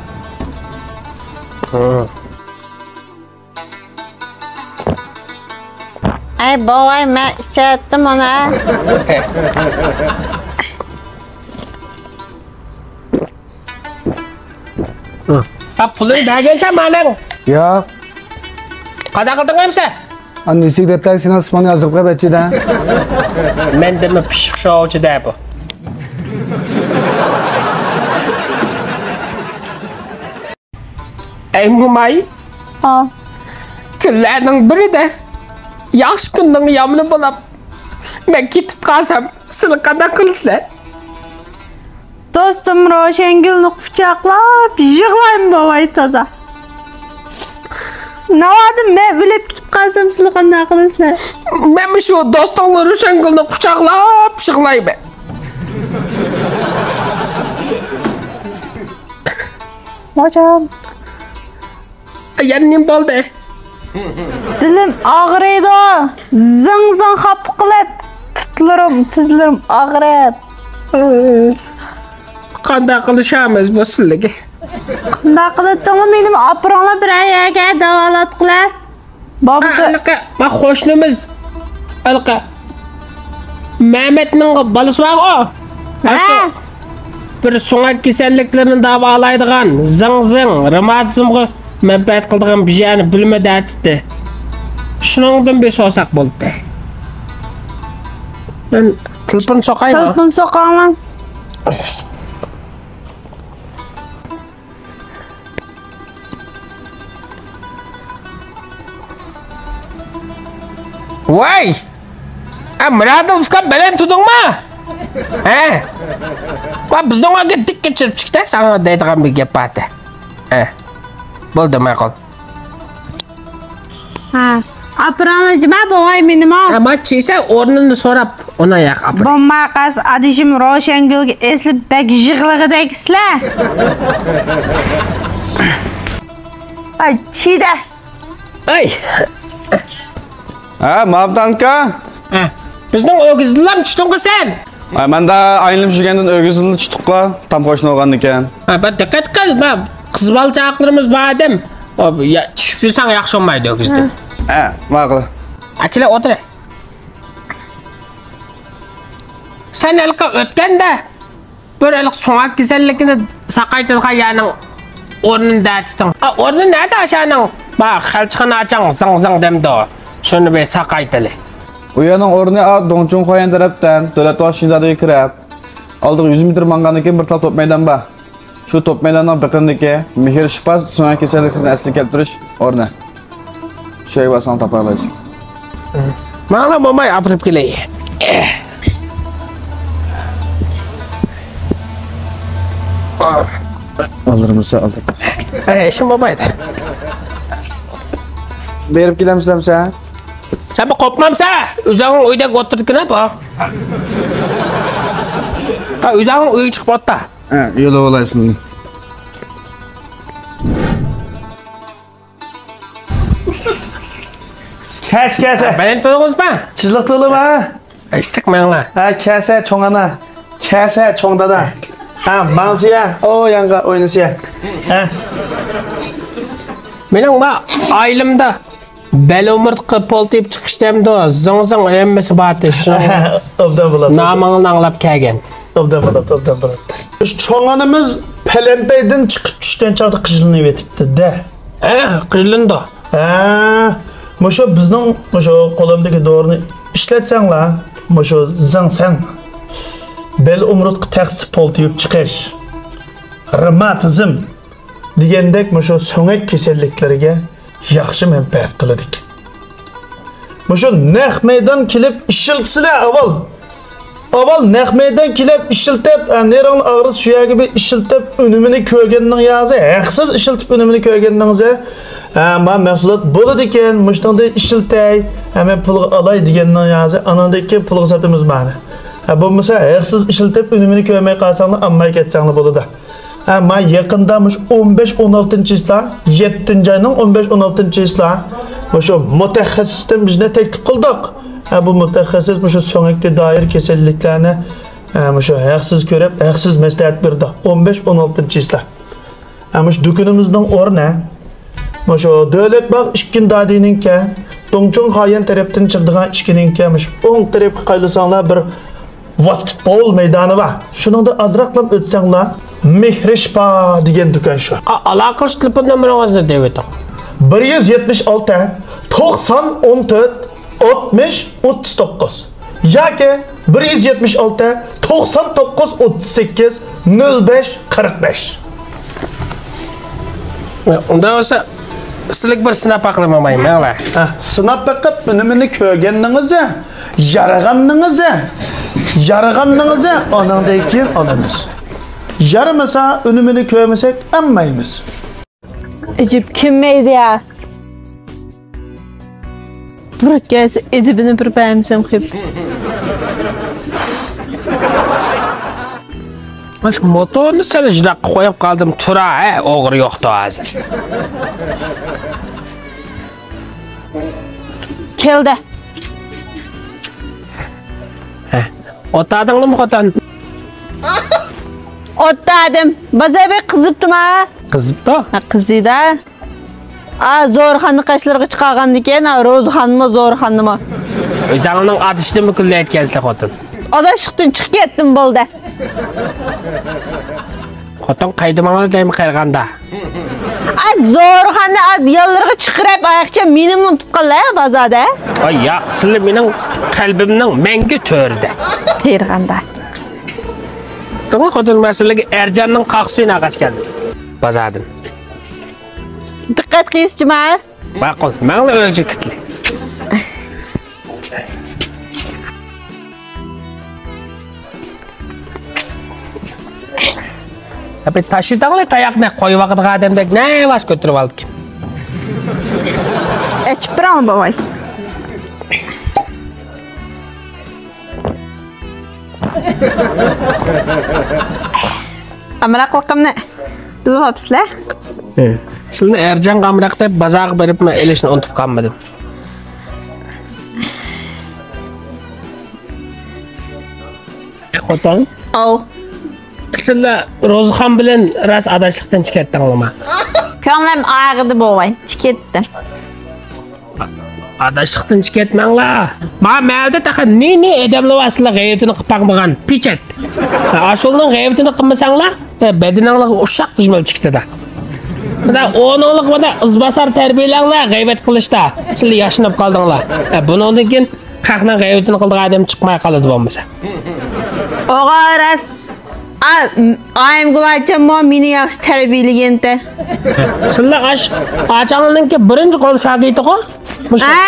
ئەي، بوۋاي، مەن ئىچەتتىم ئۇنى. ھە، پۇلنى بەرگەنسەن ماڭا؟ ياق. قانداق قىلدىڭ ئەمسە؟ ئا، نېسىگە دەپتەرگە سېنىڭ ئىسمىڭنى يازدۇرۇپ قويۇپ ئەتچىدە. مەندىنمۇ پىششىق شوۋچى دە بۇ. ئەي موماي. ھا. كۈنلەرنىڭ بىرىدە ياخشى كۈننىڭ يامىنى بولاپ، مەن كېتىپ قالسام، سىلەر قانداق قىلىسىلەر؟ دوستۇم روشەنگۈلنى قۇچاقلاپ يىغلايمەن بوۋاي تازا. ناۋادا مەن ئۆلۈپ كېتىپ قالسام، سىلەر قانداق قىلىسىلەر؟ مەنمۇ شۇ دوستۇڭلار روشەنگۈلنى قۇچاقلاپ يىغلايمەن. ھوجام. يەنە نېمە بولدى؟ دىلىم ئاغرىيدۇ. زىڭ زىڭ خاپا قىلىپ، پۇتلىرىم، تىزلىرىم ئاغرىپ. قانداق قىلىشامىز بۇ سىلىگە؟ قانداق قىلىتتىڭلار، مېنىمۇ ئاپىرىڭلار بىرەر يەرگە داۋالاتقىلى. بولمىسا ھە، ھېلىقى، ما، قوشنىمىز، ھېلىقى، مەمەتنىڭ بالىسى بارغۇ؟ ھە. ئاشۇ بىر سۆڭەك كېسەللىكلىرىنى داۋالايدىغان، زىڭ زىڭ، رېماتىزمغا مەنپەئەت قىلىدىغان بىر يەرنى بىلىمەن دەۋاتىتتى. شۇنىڭدىن بىر سورىساق بولاتتى. مەن تېلېفون سوقايمۇ؟ تېلېفون سوقۇڭلار. ۋاي! ئە، مىرادىل ئۇكام، بەلەن تۇردۇڭما؟ ھە؟ ۋا، بىزنىڭ ئۆيگە دىك كەچۈرۈپ چىقتى، ساڭا دەيدىغان بىر گەپ بار ئىدى. ھە. بولدى، ماقۇل. ھە. ئاپىرىڭلار جىما بوۋاي مېنىمۇ. ھە، ما چىسە ئورنىنى سوراپ، ئۇنى ياق ئاپىرىڭ. بولماي قالسا ئادىشىم روشەنگۈلگە ئېسىلىپ بەك يىغلىغۇدەكسىلەر. ئاي، چىدە. ئەي! ھە، ماۋۇدانكا؟ ھە، بىزنىڭ ئۆگزىدىنلا چۈشتۈڭغۇ سەن؟ ھە، مەندە ئايلىنىپ يۈرگەندىن ئۆگزىدىنلا چۈشتۇققۇ، تام قوشنا بولغاندىكىن. ھە، بىر دىققەت قىل، ما قىز بالا چاقىلىرىمىز بار ئادەم. ئو، يا، چۈشۈپ يۈرسەڭ ياخشى بولمايدۇ ئۆگزىدىن. ھە، ماقۇل. ئەكېلە ئولتۇر. سەن ھېلىقى ئۆتكەندە بىر ھېلىقى سۆڭەك كېسەللىكىنى ساقايتىدىغان يەرنىڭ ئورنىنى دەۋېتىتتىڭ. ئا، ئورنى نەدە ئاشۇنىڭ؟ بار، خەلچىخانا ئاچاڭ زىڭ زىڭ دەمدۇ. شۇنى بىر ساقايتىلى. ئۇ يەرنىڭ ئورنى، ئا، دۇڭچۇڭخۇا تەرەپتىن، دۆلەت باغچىسى شىنجاڭدىكى كىرەپ، ئالدىغا يۈز مېتىر ماڭغاندىن كېيىن بىر تال توپ مەيدان بار. شۇ توپ مەيداننىڭ بېقىنىدىكى مېھىر شىپاس سۆڭەك كېسەللىكلىرىنى ئەسلىگە كەلتۈرۈش ئورنى. شۇ يەرگە بارساڭ تاپالايسەن. ماڭلا موماي ئاپىرىپ كېلەي. ئالدىرىمىزسا ئالدىر. ئەي، شۇ مومايدا. بېرىپ كېلەمسىلەمسە؟ سەن بىر قوپمامسە؟ ئۆزۈڭ ئۆيدە ئولتۇردىكىنە بۇ. ھە، ئۆزۈڭ ئۆيگە چىقىپ ئولتۇر. ھە، يولى بولايسىلەر. كەس، كەس. بەلەن تۇرۇڭىزما؟ چىزلىق تولىما؟ ئىشتىك مەڭلە. ھە، كەسە چوڭ ئانا. كەسە چوڭ دادا. ھە، ماڭسىيە. ئو، ياڭغا ئوينىسىيە. ھە. مېنىڭ ما ئائىلەمدە بەل ئومۇرتقا پولتىيىپ چىقىش دەمدۇ، زىڭ زىڭ ھەممىسى بارتى، شۇنىڭ ئوبدان بولاتتى. نامىڭنى ئاڭلاپ كەلگەن. ئوبدان بولاتتى، ئوبدان بولاتتى. چوڭ ئانىمىز پەلەمپەيدىن چىقىپ چۈشكەن چاغدا قىجىلىنىۋېتىپتۇ-دە. ھە، قىجىلىنىدۇ. ھە، مۇشۇ بىزنىڭ مۇشۇ قولۇمدىكى دورىنى ئىشلەتسەڭلار، مۇشۇ زىڭ سەڭ، بەل ئومۇرتقا تەخسە پولتىيىپ چىقىش، رېماتىزم، دېگەندەك مۇشۇ سۆڭەك كېسەللىكلىرىگە ياخشى مەنپەئەت قىلىدىكەن. مۇشۇ نەق مەيدان كېلىپ ئىشلىتىسىلەر ئاۋۋال. ئاۋۋال نەق مەيدان كېلىپ ئىشلىتىپ، ئە، نېرىڭنى ئاغرىتىش شۇ يەرگە بىر ئىشلىتىپ، ئۈنۈمىنى كۆرگەننىڭ يازى، ھەقسىز ئىشلىتىپ ئۈنۈمىنى كۆرگەننىڭ يازى، ئە، ما مەھسۇلات بولىدىكەن، مۇشۇنىڭدىن ئىشلىتەي، ھە، مەن پۇلغا ئالاي دېگەننىڭ يازى، ئانىڭدىن كېيىن پۇلغا ساتىمىز مانى. ھە، بولمىسا ھەقسىز ئىشلىتىپ ئۈنۈمىنى كۆرمەي قالساڭلار، ئالماي كەتسەڭلار بولىدۇ. ھە، ما يېقىندا مۇشۇ ئون بەش، ئون ئالتىنچى چىسلا، يەتتىنچى ئاينىڭ ئون بەش، ئون ئالتىنچى چىسلا مۇشۇ مۇتەخەسسىستىن بىزنى تەكلىپ قىلدۇق. ھە، بۇ مۇتەخەسسىس مۇشۇ سۆڭەككە دائىر كېسەللىكلەرنى، ھە، مۇشۇ ھەقسىز كۆرۈپ، ھەقسىز مەسلىھەت بېرىدۇ. ئون بەش، ئون ئالتىنچى چىسلا. ھە، مۇشۇ دۇكىنىمىزنىڭ ئورنى مۇشۇ دۆلەت باغ ئىككىنچى دادىنىڭكى، دۇڭچۇڭ خايەن تەرەپتىن چىقىدىغان ئىشىكىنىڭكى، مۇشۇ ئوڭ تەرەپكە قايلىساڭلار بىر ۋاسكېتبول مەيدانى بار. شۇنىڭدا ئازراقلام ئۆتسەڭلار، مېھرىشپا دېگەن دۇكان شۇ. ئا-، ئالاقىلىشىش تېلېفون نومۇرىڭىزنى دەۋېتىڭ. بىر يۈز يەتمىش ئالتە، توقسان، ئون تۆت، ئاتمىش، ئوتتۇز توققۇز ياكى بىر يۈز يەتمىش ئالتە، توقسان توققۇز، ئوتتۇز سەككىز، نۆل بەش، قىرىق بەش. ئۇنداق بولسا، سىلىگە بىر سىناپ باقىلى، موماي، ماڭلا. ھە، سىناپ بېقىپ، ئۈنۈمىنى كۆرگەننىڭىزى، يارىغاننىڭىزى، يارىغاننىڭىزى، ئانىڭدىن كېيىن ئالىمىز. يارىمىسا، ئۈنۈمىنى كۆرمىسەك، ئالمايمىز. ئەجەب كىم مەيدە يا؟ بۇرا كەلسە ئەدىبىنى بىر بەرمىسەم قىپ. ماش موتورنى سەل يىراققا قويۇپ قالدىم، تۇرا، ھە، ئوغرى يوقتۇ ھازىر. كەلدى. ھە، ئوتادىڭلىمۇ خوتۇن؟ ئوتادىم. بازار بەك قىزىپتىما؟ قىزىپتۇ. ھە، قىزىدا. ئا، زورخاننى قاشلىرىغا چىقارغاندىكىن، ئا، روزىخانمۇ، زورخاننىمۇ. ئۆزەڭنىڭ ئادىشىدىنمۇ كۈنلەيدىكەنسىلەر خوتۇن. ئاداشلىقتىن چىقىپ كەتتىم بولدى. خوتۇن قايدا ماڭىدۇ دەيمەن قارىغاندا. ئا، زورخاننى، ئا، يانلىرىغا چىقىرىپ، ئاياقچە مېنىمۇ ئۇنتۇپ قالدى بازاردا. ئاي ياق، سىلى مېنىڭ قەلبىمنىڭ مەڭگۈ تۆرىدە. قېرىغاندا. دەڭلا خوتۇن مەسىلىگە ئەرجاننىڭ قاقا سۈيىنى ئالغاچ كەلدىم. بازاردىن. دىققەت قىلسىچۇ ما. ماقۇل، ماڭلا ئۆلچە كىتلى. بىر تاشلىتاڭلى تاياقنى، قويۇۋاقىدىغان ئادەمدەك نەۋاس كۆتۈرۈپ ئالدىكىن. ئېچىپ بېرىڭ بوۋاي. ئامراقلىقىمنى بىلىۋاپسىلەر. ھە. سىلىنى ئەرجانغا ئامراق دەپ بازارغا بېرىپمۇ ئېلىشنى ئۇنتۇپ قالمىدىم. خوتۇن. ئاۋ. سىلەر روزىخان بىلەن راست ئاداشلىقتىن چىقىۋەتتىڭلارمۇ؟ كۆڭلۈم ئاغرىدى بوۋاي، چىقىۋەتتىم. ئاداشلىقتىن چىقىۋەتمەڭلار. ما مەھەلدە تېخى نى-نى ئادەملەر بار سىلەر غەيۋىتىنى قىلىپ باقمىغان. پېچەت. ئاشۇلارنىڭ غەيۋىتىنى قىلمىساڭلار، بەدىنىڭلارغا ئۇششاق دۈشمەن چىقتىدا. مانا ئۇنىڭلىق مانا ئىزباسار تەربىيەلەڭلار غەيۋەت قىلىشتا. سىلەر ياشىنىپ قالدىڭلار. بۇنىڭدىن كېيىن خەقنىڭ غەيۋىتىنى قىلىدىغان ئادەم چىقماي قالىدۇ بولمىسا. ئوغا راست. ئا، ئايىمگۈل ئاچاممۇ مېنى ياخشى تەربىيەلىگەنتى. سىلەر ئاش، ئاچاڭنىڭكى بىرىنچى قول شاگىرتىغۇ؟ مۇشۇ. ھە؟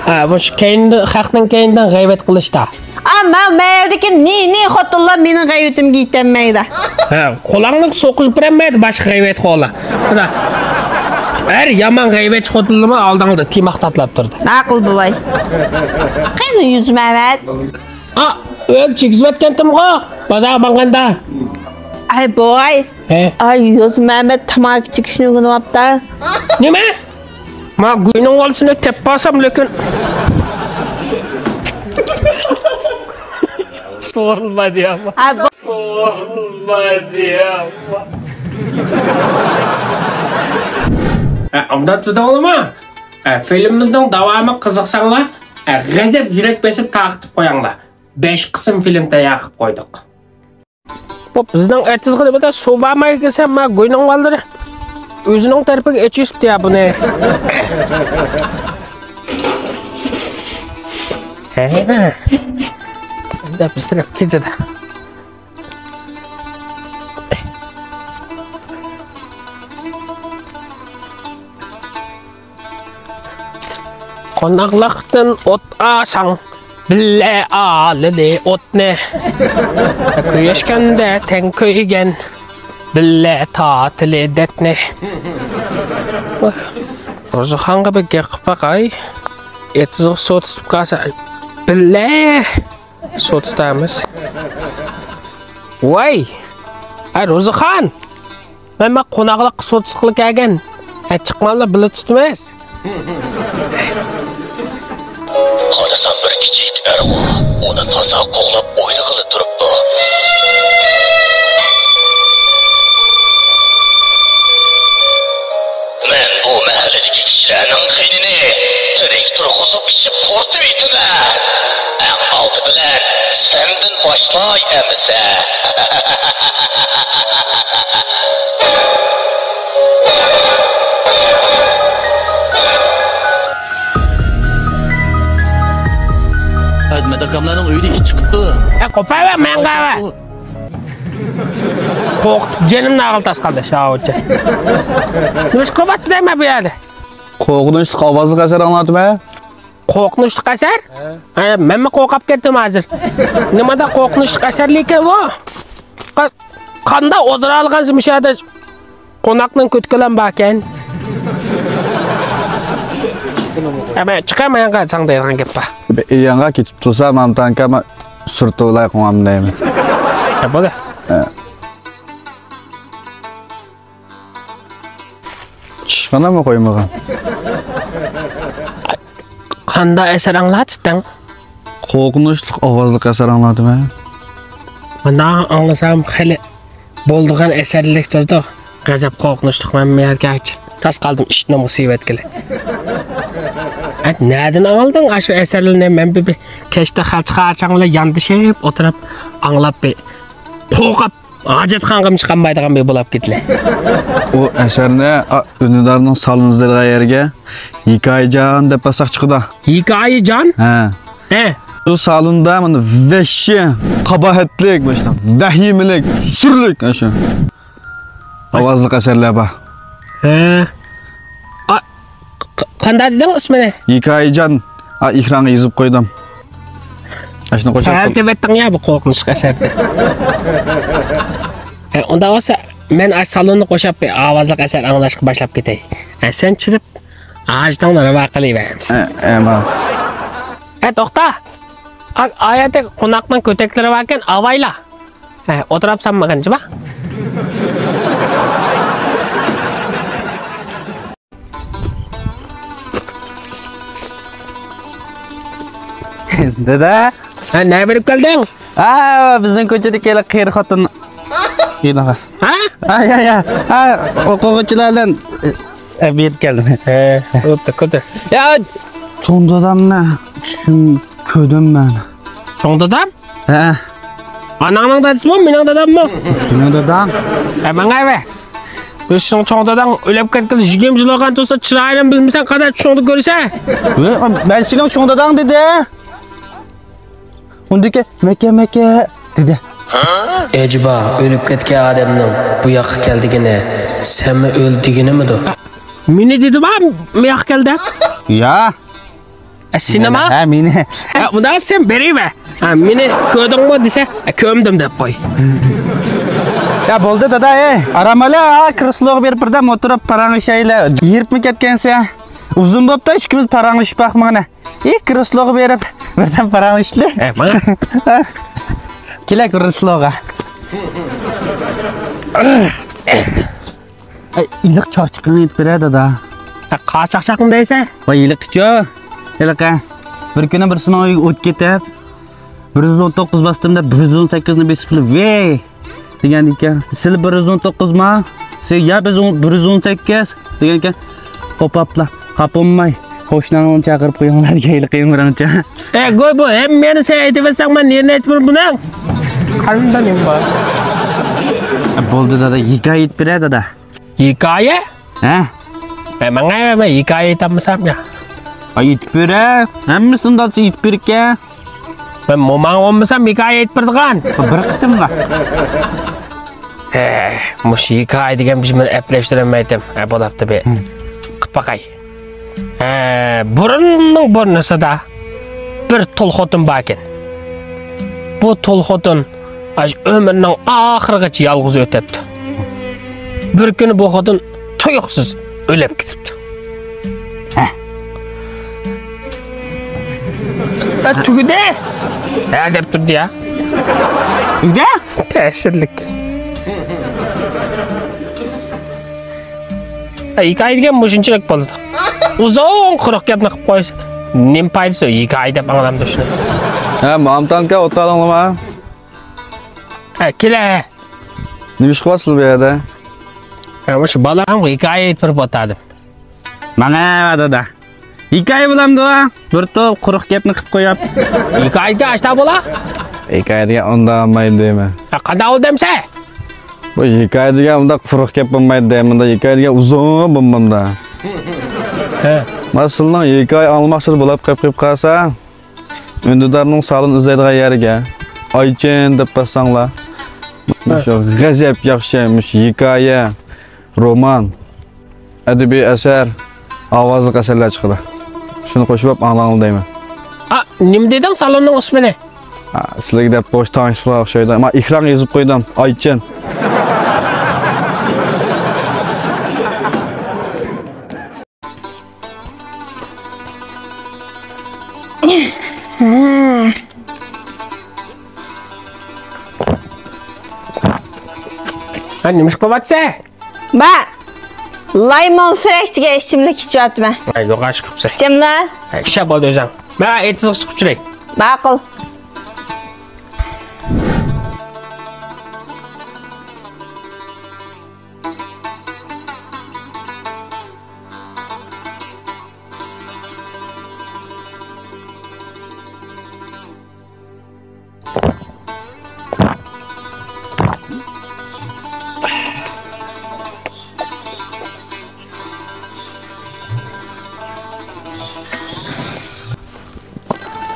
ھە، مۇشۇ كەينىدە، خەقنىڭ كەينىدىن غەيۋەت قىلىشتا. ئا، مەن مەيەردىكى نى-نى خوتۇنلار مېنىڭ غەيۋىتىمگە يېتەلمەيدۇ. ھە، قۇلاقنى سوقۇشۇپ بېرەلمەيدۇ باشقا غەيۋەتخورلار. مانا، ھەر يامان غەيۋەتچى خوتۇنلىرىمۇ ئالدىڭدا تىماق تاتلاپ تۇرىدۇ. ماقۇل بوۋاي. قېنى يۈز مەمەت؟ ئا، ئۆل چىگىزىۋەتكەنتىمغۇ، بازارغا ماڭغاندا. ئاي بوۋاي. ھە؟ ئاي يۈز مەمەت تاماكا چېكىشنى ئۆگىنىۋاپتا. نېمە؟ ما گۇينىڭ بالىسىنى تېپىپ بارسام لېكىن. سورۇنما دېيەم. ھە، بو- سورۇنما دېيەم. ھە، ئانداق تۇتۇڭلىما. ھە، فىلىمىمىزنىڭ داۋامىغا قىزىقساڭلار، ھە، غەزەپ يۈرەك بېسىپ تارقىتىپ قويۇڭلار. بەش قىسىم فىلىم تەييار قىلىپ قويدۇق. بوپ، بىزنىڭ ئېتىزغا نېمىدە سۇ بارماي كەلسەم، ما گۇينىڭ بالىلىرى ئۆزىنىڭ تەرىپىگە ئېچىشىپتۇ يا بۇنى. ھە. ئەمدى بىز تەرەپ كېتىدۇ. قوناقلىقتىن ئوت ئالساڭ، بىللە ئالىلى ئوتنى، كۆيۈشكەندە تەڭ كۆيگەن، بىللە تارتىلى دەردنى. روزىخانغا بىر گەپ قىلىپ باقاي. ئېتىزغا سۇ تۇتۇپ قالسا، بىللە سۇ تۇتىمىز. ۋاي، ئەي روزىخان! مەن، مەن قوناقلىققا سۇ تۇتقىلى كەلگەن. ھە، چىقماملا بىللە تۇتىمىز. قارىسام، بىر كىچىك ئەرغۇ ئۇنى تازا قوغلاپ ئوينىغىلى تۇرۇپتۇ. مەن بۇ مەھەللىدىكى كىشىلەرنىڭ قېنىنى تىرىك تۇرغۇزۇپ ئىچىپ قۇرۇتۇۋېتىمەن. ئەڭ ئالدى بىلەن سەندىن باشلاي ئەمىسە. ئەزمەت ئاكاملارنىڭ ئۆيىدە ئىش چىقىپتۇ. ئە، قوپايۋەر، مەن قاۋا. قورقۇتۇپ جېنىمنى ئاغرىتاسىز قارداش، ئاۋۇچە. نېمە ئىش قىلىۋاتىسىز دەيمەن بۇ يەردە؟ قورقۇنچلۇق ئاۋازلىق ئەسەر ئاڭلاتىمەن. قورقۇنچلۇق ئەسەر؟ ھە. ھە، مەنمۇ قورقۇپ كەتتىم ھازىر. نېمانداق قورقۇنچلۇق ئەسەرلىكەن بۇ؟ قا-، قانداق ئولتۇرالىغانسىز مۇشۇ يەردە؟ قوناقنىڭ كۆتى كۆلەم باركەن. ئەمە چىقاي، مايانغا ساڭا دەيدىغان گەپ بار. ياڭغا كېتىپ تۇرسا، مامتانكا سۈرتۈۋالاي قوڭام دەيمەن. ھە، بولدى. ھە. ئىشخانامۇ قويمىغان. قانداق ئەسەر ئاڭلاتتىڭ؟ قورقۇنچلۇق ئاۋازلىق ئەسەر ئاڭلاتىمەن. مانا ئاڭلىسام خېلى بولىدىغان ئەسەرلىك تۇرىدۇ. غەزەپ قورقۇنچلۇق مەن بۇ يەرگە تاس قالدىم، ئىشتىنىمۇ سىيىۋەتكىلى. ئە، نەدىن ئاڭلىدىڭ ئاشۇ ئەسەرلەرنى؟ مەن بىر، بىر كەچتە خەلچە خارچاڭ بىلەن ياندىشىپ ئولتۇرۇپ ئاڭلاپ بىر قورقۇپ ھاجەتخانىغىمۇ چىقالمايدىغان بىر بولاپ كېتىلە. ئۇ ئەسەرنى، ئا، ئۈندىدارنىڭ سالونىدا دەيدىغان يەرگە ھېكايىجان دەپ باسساق چىقىدۇ. ھېكايىجان؟ ھە. ھە. شۇ سالوندا مانا ۋەھشىي، قاباھەتلىك، مۇشۇنداق ۋەھىمىلىك، سۈرلۈك، ئاشۇ ئاۋازلىق ئەسەرلەر بار. ھە. ئا، ق-، قانداق دېدىڭ ئىسمىنى؟ ھېكايىجان. ئا، ئېكرانغا يېزىپ قويدۇم. ئاشۇنى قوشۇپ. ھەل تېۋەتتىڭ يا بۇ قورقۇنچلۇق ئەسەرنى. ھە، ئۇنداق بولسا، مەن ئاشۇ سالوننى قوشاپ بىر ئاۋازلىق ئەسەر ئاڭلاشقا باشلاپ كېتەي. ھە، سەن چىرىپ ھاجىتىڭنى راۋا قىلىۋەرمىسەن. ئە، ئە، ماڭ. ئە، توختا. ئا، ئايەتتە قوناقنىڭ كۆتەكلىرى باركەن، ئاۋايلا. ھە، ئولتۇرۇپ سانما قانچە بار؟ دادا. ھە، نە بېرىپ كەلدىڭ؟ ھە، بىزنىڭ كوچىدىكى ھېلى قېرى خوتۇن. ھە؟ ھە، ھە، ھە. ھە، ئوقۇغۇچىلار بىلەن، ئە، بېرىپ كەلدىم. ھە، بوپتۇ، كىردى. يا، چوڭ دادامنى چۈشۈم كۆردۈم مەن. چوڭ دادام؟ ھە. ئاناڭنىڭ دادىسىمۇ، مېنىڭ داداممۇ؟ سېنىڭ داداڭ. ھە، ماڭا ئەۋە. بىز سېنىڭ چوڭ داداڭ ئۆلۈپ كەتكىلى يىگىرمە يىل بولغان تۇرسا، چىرايىنى بىلمىسەڭ، قانداق چۈشۈڭدە كۆرىسەن؟ ۋە، مەن سېنىڭ چوڭ داداڭ دېدى. ئۇندىكى مەكە، مەكە دېدى. ئەجەبا، ئۆلۈپ كەتكەن ئادەمنىڭ بۇ ياققا كەل دېگىنى، سەنمۇ ئۆل دېگىنىمىدۇ؟ مېنى دېدىما، مۇ ياققا كەل دەپ؟ يا. ئە، سېنىما؟ ھە، مېنى. ھە، ئۇندا سەن بېرىۋەر. ھە، مېنى كۆردۈڭمۇ دېسە، ھە، كۆرمىدىم دەپ قوي. يا، بولدى دادا، ئەي، ئارام ئال، ھە، كرېسلوغا بېرىپ بىردەم ئولتۇرۇپ پاراڭلىشايلى. ھېرىپمۇ كەتكەنسەن؟ ئۇزۇن بوپتۇ، ئىككىمىز پاراڭلىشىپ باقمىغىنى. ئى، كرېسلوغا بېرىپ بىردەم پاراڭلىشايلى. ئەي، ماڭا. كېلە كرېسلوغا. ئەي، ئىللىق چاقچىقىڭنى ئېيتىپ بېرە، دادا. ھە، قاچاق چاقچاقنى دەيسەن؟ ۋاي، ھېلىقىچۇ. ھېلىقى. بىر كۈنى بىرسىنىڭ ئۆيىگە ئوت كېتىپ، بىر يۈز ئون توققۇز باستىم دەپ، بىر يۈز ئون سەككىزنى بېسىپ قېلىپ، ۋەي! دېگەن ئىكەن. سىلى بىر يۈز ئون توققۇزما؟ سىلى يا بىز ئون، بىر يۈز ئون سەككىز دېگەن ئىكەن. قوپاپلا. خاپا بولماي، قوشناڭلارنى چاقىرىپ قويۇڭلار، ھېلىقى ئۆمرۈڭچە. ئە، گوي، بۇ ھەممىنى سەن ئېيتىۋەرسەڭ، مەن نېرىنى ئېيتىپ بۇنىڭ؟ قانداق نېمە بار؟ بولدى، دادا، ھېكايە ئېيتىپ بېرە، دادا. ھېكايە؟ ھە؟ ئە، ماڭا، مەن ھېكايە ئېيتالمىسام يا. ئاي، ئېيتىپ بېرە. ھەممىسىنى دادىسى ئېيتىپ بېرىكەن. مەن موماڭ بولمىسام ھېكايە ئېيتىپ بېرىدىغان. بىر قېتىملا. ھە، مۇشۇ ھېكايە دېگەن بىر مەن ئەپلەشتۈرەلمەيتتىم. ھە، بولاپتۇ بى. قىپ باقاي. ھە، بۇرۇننىڭ بۇرنىسىدا. بىر تۇل خوتۇن باركەن. بۇ تۇل خوتۇن ئاشۇ ئۆمرىنىڭ ئاخىرىغىچە يالغۇز ئۆتەپتۇ. بىر كۈنى بۇ خوتۇن تۇيۇقسىز ئۆلۈپ كېتىپتۇ. ھە. ھە، تۈگىدى. ھە دەپ تۇردى يا. تۈگىدى؟ تەسىرلىك. ھېكايە دېگەن مۇشۇنچىلىك بولىدۇ. ئۇزۇن قۇرۇق گەپنى قىلىپ قويسا، نېمە پايدىسى ھېكايە دەپ ئاڭلامدۇ شۇنى؟ ھە، مامتانكا ئولتۇرالىڭلارما؟ ھە، كېلە. نېمە ئىش قىلىۋاتىسىز بۇ يەردە؟ ھە، مۇشۇ بالام ھېكايە ئېيتىپ بولاتتىم. ماڭا دادا. ھېكايە بولامدۇ؟ بىر توپ قۇرۇق گەپنى قىلىپ قويۇپ. ھېكايە دېگەن ئاشتا بولا؟ ھېكايە دېگەن ئۇنداق بولمايدۇ دەيمەن. ھە، قانداق بولدى دەمسە؟ بۇ ھېكايە دېگەن ئۇنداق قۇرۇق گەپ بولمايدۇ دەيمەن، ھېكايە دېگەن ئۇزۇن بولمامدا. ھە. مانا سىلىنىڭ ھېكايە ئاڭلىماقچىلا بولاپ قېلىپ قېلىپ قالسا، ئۈندىدارنىڭ سالون ئىزدەيدىغان يەرگە ئايچىن دەپ باسساڭلار، ھە، مۇشۇ غەجەپ ياخشى، مۇشۇ ھېكايە، رومان، ئەدەبىي ئەسەر، ئاۋازلىق ئەسەرلەر چىقىدۇ. شۇنى قوشۇپ ئاڭلاڭلار دەيمەن. ئا، نېمە دېدىڭ سالوننىڭ ئىسمىنى؟ ئا، سىلەرگە دەپ بوش تانىشىپ قالغان ئوخشايدۇ. مانا ئېكرانغا يېزىپ قويدۇم، ئايچىن. ھە، نېمە ئىش قىلىۋاتىسەن؟ با، لايمون فرېش دېگەن ئىچىملىك ئىچىۋاتىمەن. ھە، يوغان ئىش قىپسەن. ئىچەملا. ھە، ئىشە بولدى ئۆزۈڭ. مەن ئېتىزغا چىقىپ چۈشۈرەي. ماقۇل.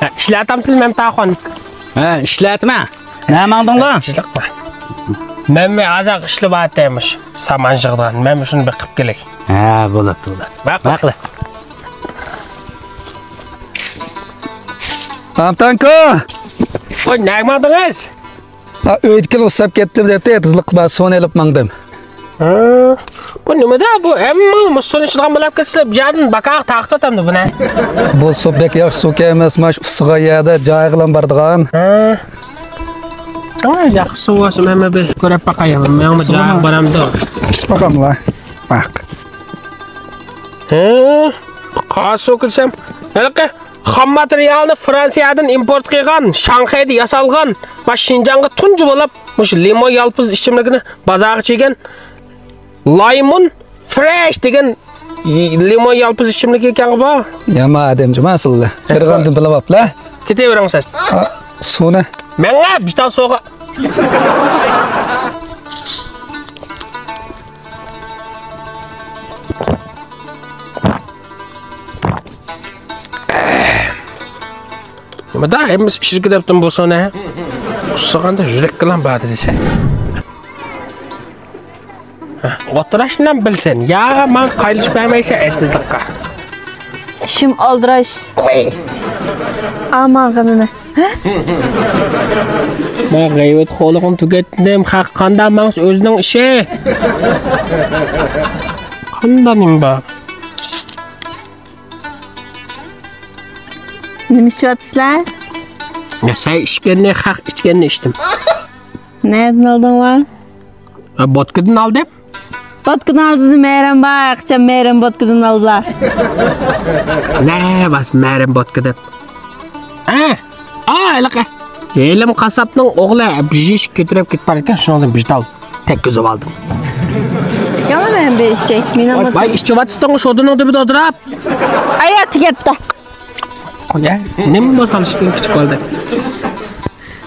ھە، ئىشلەتەمسىلەر مەمتىئاخۇن؟ ھە، ئىشلەتمە. نە ماڭدىڭلار؟ مەنمۇ ئازراق ئىشلىۋاتىمىش. سامان يىغىدىغان. مەنمۇ شۇنى بېقىپ كېلەي. ھە، بولاتتى، بولاتتى. ماقۇل. ماقۇل. ئامتانكو! ۋاي، نەگە ماڭدىڭىز؟ ھا، ئۆيدىكىلەر ئۇسساپ كەتتىم دەپتۇ، ئېتىزلىققا بار سۇنى ئېلىپ ماڭدىم. ھە، بۇ نېمىدە؟ بۇ ھەممىڭلار مۇشۇ سۇنى ئىچىدىغان بولۇپ كەتسىلەر، بۇ يەردىن باكاغا تارقىتىۋاتامدۇ بۇنى؟ بۇ سۇ بەك ياخشى سۇكەن ئەمەس، مانا شۇ ئۇسسىغان يەردە جايىغىلا بارىدىغان. ھە. ئاي، ياخشى سۇ بولسا، مەن بىر كۆرۈپ باقاي، مېنىڭمۇ جايىغا بارامدۇ؟ ئىچىپ باقاملا. باق. ھە، قارا سۇ كىرسەم، ھېلىقى خام ماتېرىيالنى فرانسىيەدىن ئىمپورت قىلغان، شاڭخەيدە ياسالغان ۋە شىنجاڭغا تۇنجى بولۇپ مۇشۇ لىمون يالپۇز ئىچىملىكىنى بازارغا چىگەن لايمون فرېش دېگەن لىمون يالپۇز ئىچىملىكى ئىكەنغۇ بۇ. يامان ئادەمجۇ ماسىللا. قېرىغاندىن بىلىۋاپلا. كېتىۋېرىڭ سىز. ئا، سۇنى. مەڭە بىشتا سوغا. نېمىدا ھەممىسى ئىچىدىكى دەپتىم بولسۇن ھە؟ ئۇسسىغاندا يۈرەككىلا بار دېسە. ئولتۇراشنى بىلسۇن. يا ماڭا قايلىشىپ بەرمەيسەن ئېتىزلىققا. ئىشىم ئالدىراش. ئامان غېمىمە. ما غەيۋەت خورلۇقنى تۈگەتتىم. خەق قاندا ماڭسا ئۆزىنىڭ ئىشى. قاندا نېمە بار؟ نېمە ئىچىۋاتىسىلەر؟ يا سەن ئىچكەننى، خەق ئىچكەننى ئىچتىم. نەدىن ئالدىڭلار؟ ھە، بوتكىدىن ئالدىم. بوتكىدىن ئالدىڭىز، مەرەم بار، قاچان مەرەم بوتكىدىن ئالدىلا؟ نە بار مەرەم بوتكا دەپ؟ ھە؟ ئا، ھېلىقى. ھېلىم قاسساپنىڭ ئوغلى بىر يېشىك كۆتۈرۈپ كېتىپ بارىدىكەن، شۇنىڭدىن بىر تال تەگكۈزۈپ ئالدىم. يامان مەن بىر ئىچەي. مېنىڭ ۋاي، ئىچىۋاتىسىتىڭ شۇ ئودۇننىڭ تۈبىدە ئولتۇرۇپ. ئايا، تۈگەپتۇ. قويە، نېمە بولسا تالىشىپ كىچىك بالىدەك.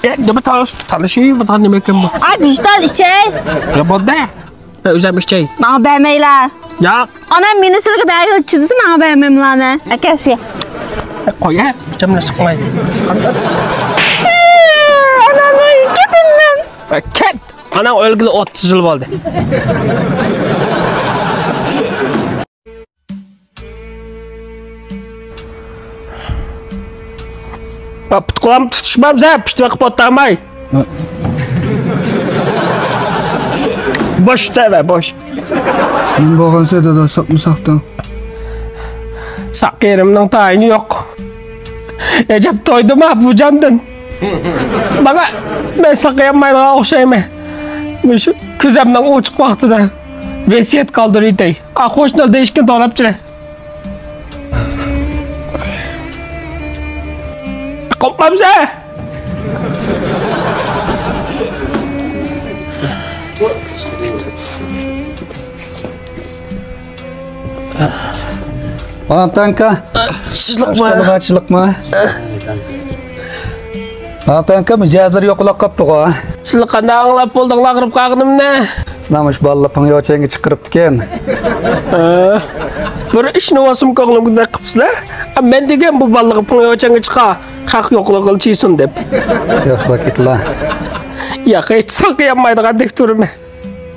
يا، نېمە تالىش-، تالىشىۋاتقان نېمە ئىكەن بۇ؟ ئاي، بىر تال ئىچەي. يا، بولدى. مەن ئۆزۈم ئىچەي. ماڭا بەرمەيلا. ياق. ئانام مېنى سىلىگە بەرگىلى چىدىسا، ماڭا بەرمەيمىلا ئانا. ئەكەسى. قويە، جەملەش چىقماي. ئانامنى كېتىممەن. كەت. ئاناڭ ئۆلگىلى ئوتتۇز يىل بولدى. پۇت-قولۇم تۇتۇشمامسەن، پىشتىۋېقىپ ئولتۇرماي. بوش تەۋە، بوش. نېمە بولغانسەن دادا، ساقمۇ ساقتىڭ؟ ساق يېرىمنىڭ تايىنى يوق. ئەجەب تويدۇما بۇ جاندىن؟ مانا، مەن ساقىيالمايدىغان ئوخشايمەن. مۇشۇ كۆزۈمنىڭ ئوچۇق ۋاقتىدا ۋەسىيەت قالدۇرۇۋېتەي. ئا، قوشنىلار دېيىشكىنى توۋلاپ چىرە. قوپمامسەن؟ ئانام تانكا. سىزلىقما؟ باشقا بىر چىلىقما؟ ئانام تانكا مىجەزلىرى يوقىلاپ قاپتىغۇ. سىلەر قانداق ئاڭلاپ بولدۇڭلار ئاغرىپ قالغىنىمنى؟ سىلەر مۇشۇ بالىلار پىڭيوچيەنگە چىقىرىپتىكەن. ھە. بىر ئىشنى بولسىمۇ كۆڭلۈمگىدەك قىپسىلەر. مەن دېگەن بۇ بالىلارغا پىڭيوچيەنگە چىقار، خەق يوقلىغىلى چىيسۇن دەپ. ياخشىلا كېتىلا. ياق، ھېچ ساقىيالمايدىغاندەك تۇرىمەن.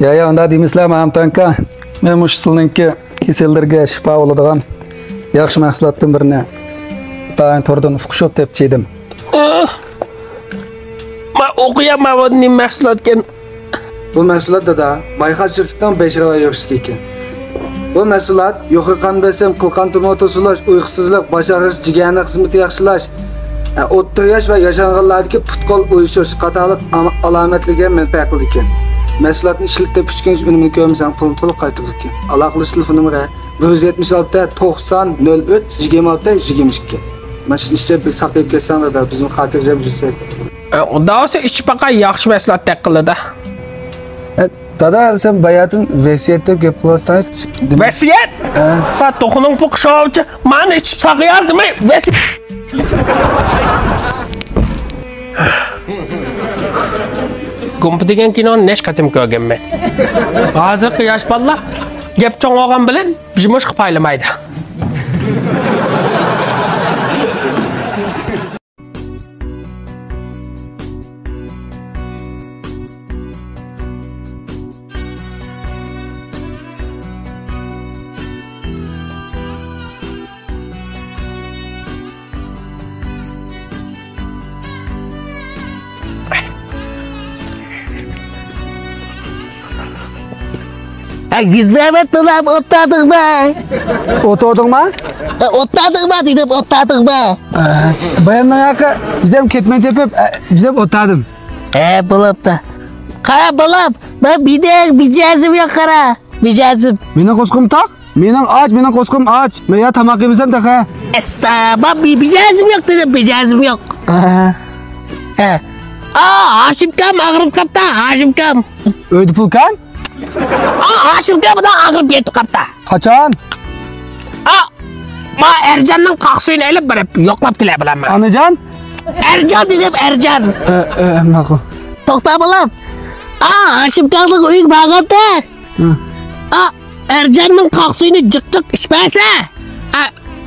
يا، يا، ئۇنداق دېمىسىلە، مەمتانكا. مەن مۇشۇ سىلىنىڭكى كېسەللىرىگە شىپا بولىدىغان ياخشى مەھسۇلاتتىن بىرنى ئىنتايىن توردىن ئۇقۇشۇپ تېپىپ چىدىم. ئاھ، مەن ئوقۇيالمايۋاتىمەن، نېمە مەھسۇلاتكەن؟ بۇ مەھسۇلات، دادا، بايقاش شىركىتىنىڭ بەش راۋاي يۈرۈشلۈكى ئىكەن. بۇ مەھسۇلات يۇقىرى قان بېسىم، قىل قان تومۇر توسۇلۇش، ئۇيقۇسىزلىق، باش ئاغرىش، جىگەرنىڭ خىزمىتى ياخشىلاش، ئوتتۇرا ياش ۋە ياشانغانلاردىكى پۇت-قول ئۇيۇشۇش قاتارلىق ئام-، ئالامەتلەرگە مەنپەئەت قىلىدىكەن. مەھسۇلاتنى ئىشلىتىپ ئۈچ كۈنگىچە ئۈنۈمىنى كۆرمىسەڭ، پۇلنى تولۇق قايتۇرىدىكەن. ئالاقىلىشىش تېلېفون نومۇرى بىر يۈز يەتمىش ئالتە، توقسان، نۆل ئۈچ، يىگىرمە ئالتە، يىگىرمە ئىككى. مانا شۇنى ئىشلەپ بىر ساقىيىپ كەتسەڭ، دادا، بىزمۇ خاتىرجەم يۈرسەك. ئۇنداق بولسا ئىچىپ باقاي، ياخشى مەھسۇلاتتەك قىلىدۇ. دادا، سەن باياتىن ۋەسىيەت دەپ گەپ قىلىۋاتىسەن. ۋەسىيەت؟ ھە. ھە، توخۇنىڭ پۇقى شۇنچە، مانا ئىچىپ ساقىياز دېمەي، ۋەسىيەت. گۇمپا دېگەن كىنونى نەچچە قېتىم كۆرگەنمەن. ھازىرقى ياش بالىلار گەپ چوڭ بولغان بىلەن يۇمۇشقا پايلىمايدۇ. ھە، يۈز بەرمەت بولام، ئولتۇردۇڭما؟ ئولتۇردۇڭما؟ ھە، ئولتۇردۇڭما دېدىم، ئولتۇردۇڭما؟ ھە، بايامنىڭ ھەققى، بىزەم كەتمەن چېپىپ، ھە، بىزەم ئولتۇردۇم. ھە، بولۇپتۇ. قارا، بولۇپ، مەن مېنىڭ مىجەزىم يوق، قارا، مىجەزىم. مېنىڭ قوسقۇم تاق. مېنىڭ ئاچ، مېنىڭ قوسقۇم ئاچ. مەن يا تاماق يېمىسەم تېخى. ئەستا، ما بى-، مىجەزىم يوق دېدىم، مىجەزىم يوق. ئاھا. ھە. ئا، ھاشىمكام ئاغرىپ قاپتا، ھاشىمكام. ئۆيدە پۇلكام؟ ئا، ھاشىمكام بۇدا ئاغرىپ يېتىپ قاپتا. قاچان؟ ئا، ما ئەرجاننىڭ قاق سۈيىنى ئېلىپ بېرىپ يوقلاپ كېلە بىلەنمەن. ئانىجان؟ ئەرجان دېدىم، ئەرجان. ئە، ئە، ماقۇل. توختا بولۇپ. ئا، ھاشىمكامنىڭ ئۆيىگە بارغاندا. ھە. ئا، ئەرجاننىڭ قاق سۈيىنى جىق جىق ئىچىپ بەرسە، ئا،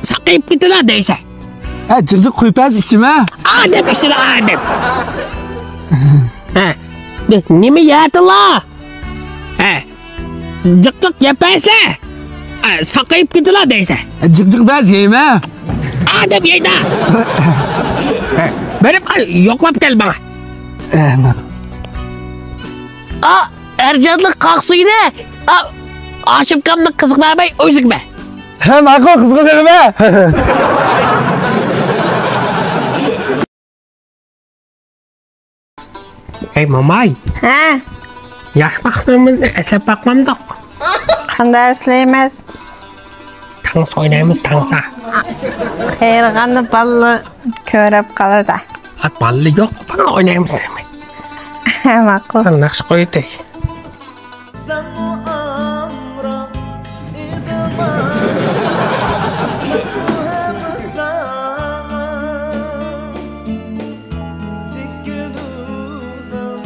ساقىيىپ كېتىدۇ دەيسە. ھە، جىق جىق قۇيۇپ بەرسە ئىچىمە. ئا دەپ ئىچىدۇ، ئا دەپ. ھە. نېمە يەتىلا؟ ھە. جىق جىق يەپ بەرسە، ئا، ساقىيىپ كېتىلا دەيسە. ھە، جىق جىق بەرسە يەيمە. ئا دەپ يەيدۇ. ھە. بېرىپ، ئا، يوقلاپ كەل ماڭا. ھە، ماقۇل. ئا، ئەرجاننىڭ قاق سۈيىنى، ئا، ھاشىمكامنىڭ قىزىغا بەرمەي، ئۆزۈڭگە بەر. ھە، ماقۇل، قىزىغا بېرىمەن. ھەي، موماي. ھە؟ ياش ۋاقىتلىرىمىزنى ئەسلەپ باقمامدۇق؟ قانداق ئەسلەيمىز؟ تانسا ئوينايمىز، تانسا. قېرىغاندا بالىلار كۆرۈپ قالىدۇ. ئا، بالىلار يوق، بىر ئوينايمىز دەيمەن. ھە، ماقۇل. ناخشا قويۇۋېتەي. سەنمۇ ئامراق ئىدىڭ، مەنمۇ ھەم ساڭا. لېكىن ئۆزۈڭ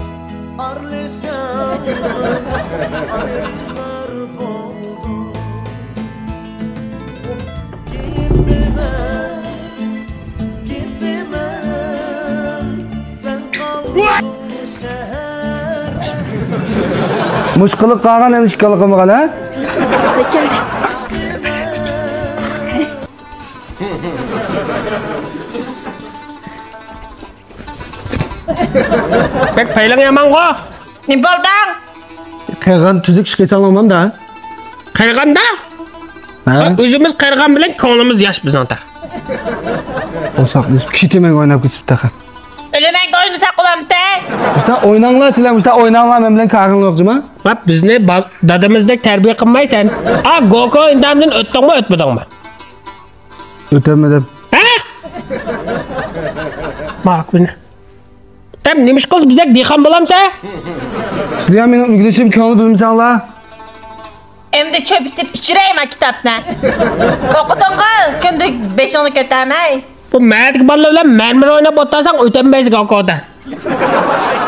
ئارىلىشالماي ئايرىلار بولدۇق. كېتىمەن، كېتىمەن، سەن قالدىڭ شەھەردە. مۇشۇ قىلىق قالغان، ئەمدى ئىككى قىلىق قالمىغان، ھە؟ كەلدى. بەك پەيلىڭ يامانغۇ. نېمە بولدۇڭ؟ قېرىغان تۈزۈك ئىش قىلساڭلارمامدا. قېرىغاندا؟ ھە؟ ئۆزىمىز قېرىغان بىلەن كۆڭلىمىز ياش بىزنىڭ تېخى. قورساق ئېزىپ كېتىمەن ئويناپ كېتىپ تېخى. ئۆلىمەن ئوينىساق بولامتى؟ مۇشتا ئويناڭلار سىلەر، مۇشتا ئويناڭلار، مەن بىلەن كارىڭلار يوق جۇما. ۋاپ، بىزنى با-، دادىمىزدەك تەربىيە قىلمايسەن. ئا، گوكو ئىمتىھاندىن ئۆتتۈڭمۇ، ئۆتمىدىڭمۇ؟ ئۆتەلمىدىم. ھە؟ ماكۇنى. دەپ نېمە ئىش قىلسا بىزدەك دېھقان بولامسە؟ سىلەر مېنىڭ ئۆگىنىشىم كۆڭۈل بۆلمىسەڭلار. ئەمدى چۆپۈتۈپ ئىچىرەيما كىتابنى. ئوقۇدۇڭغۇ، كۈندە بېشىڭنى كۆتەرمەي. بۇ مەدىكى بالىلار بىلەن مەرمىر ئويناپ ئولتۇرساڭ ئۆتەلمەيسەن گاۋكاۋدا.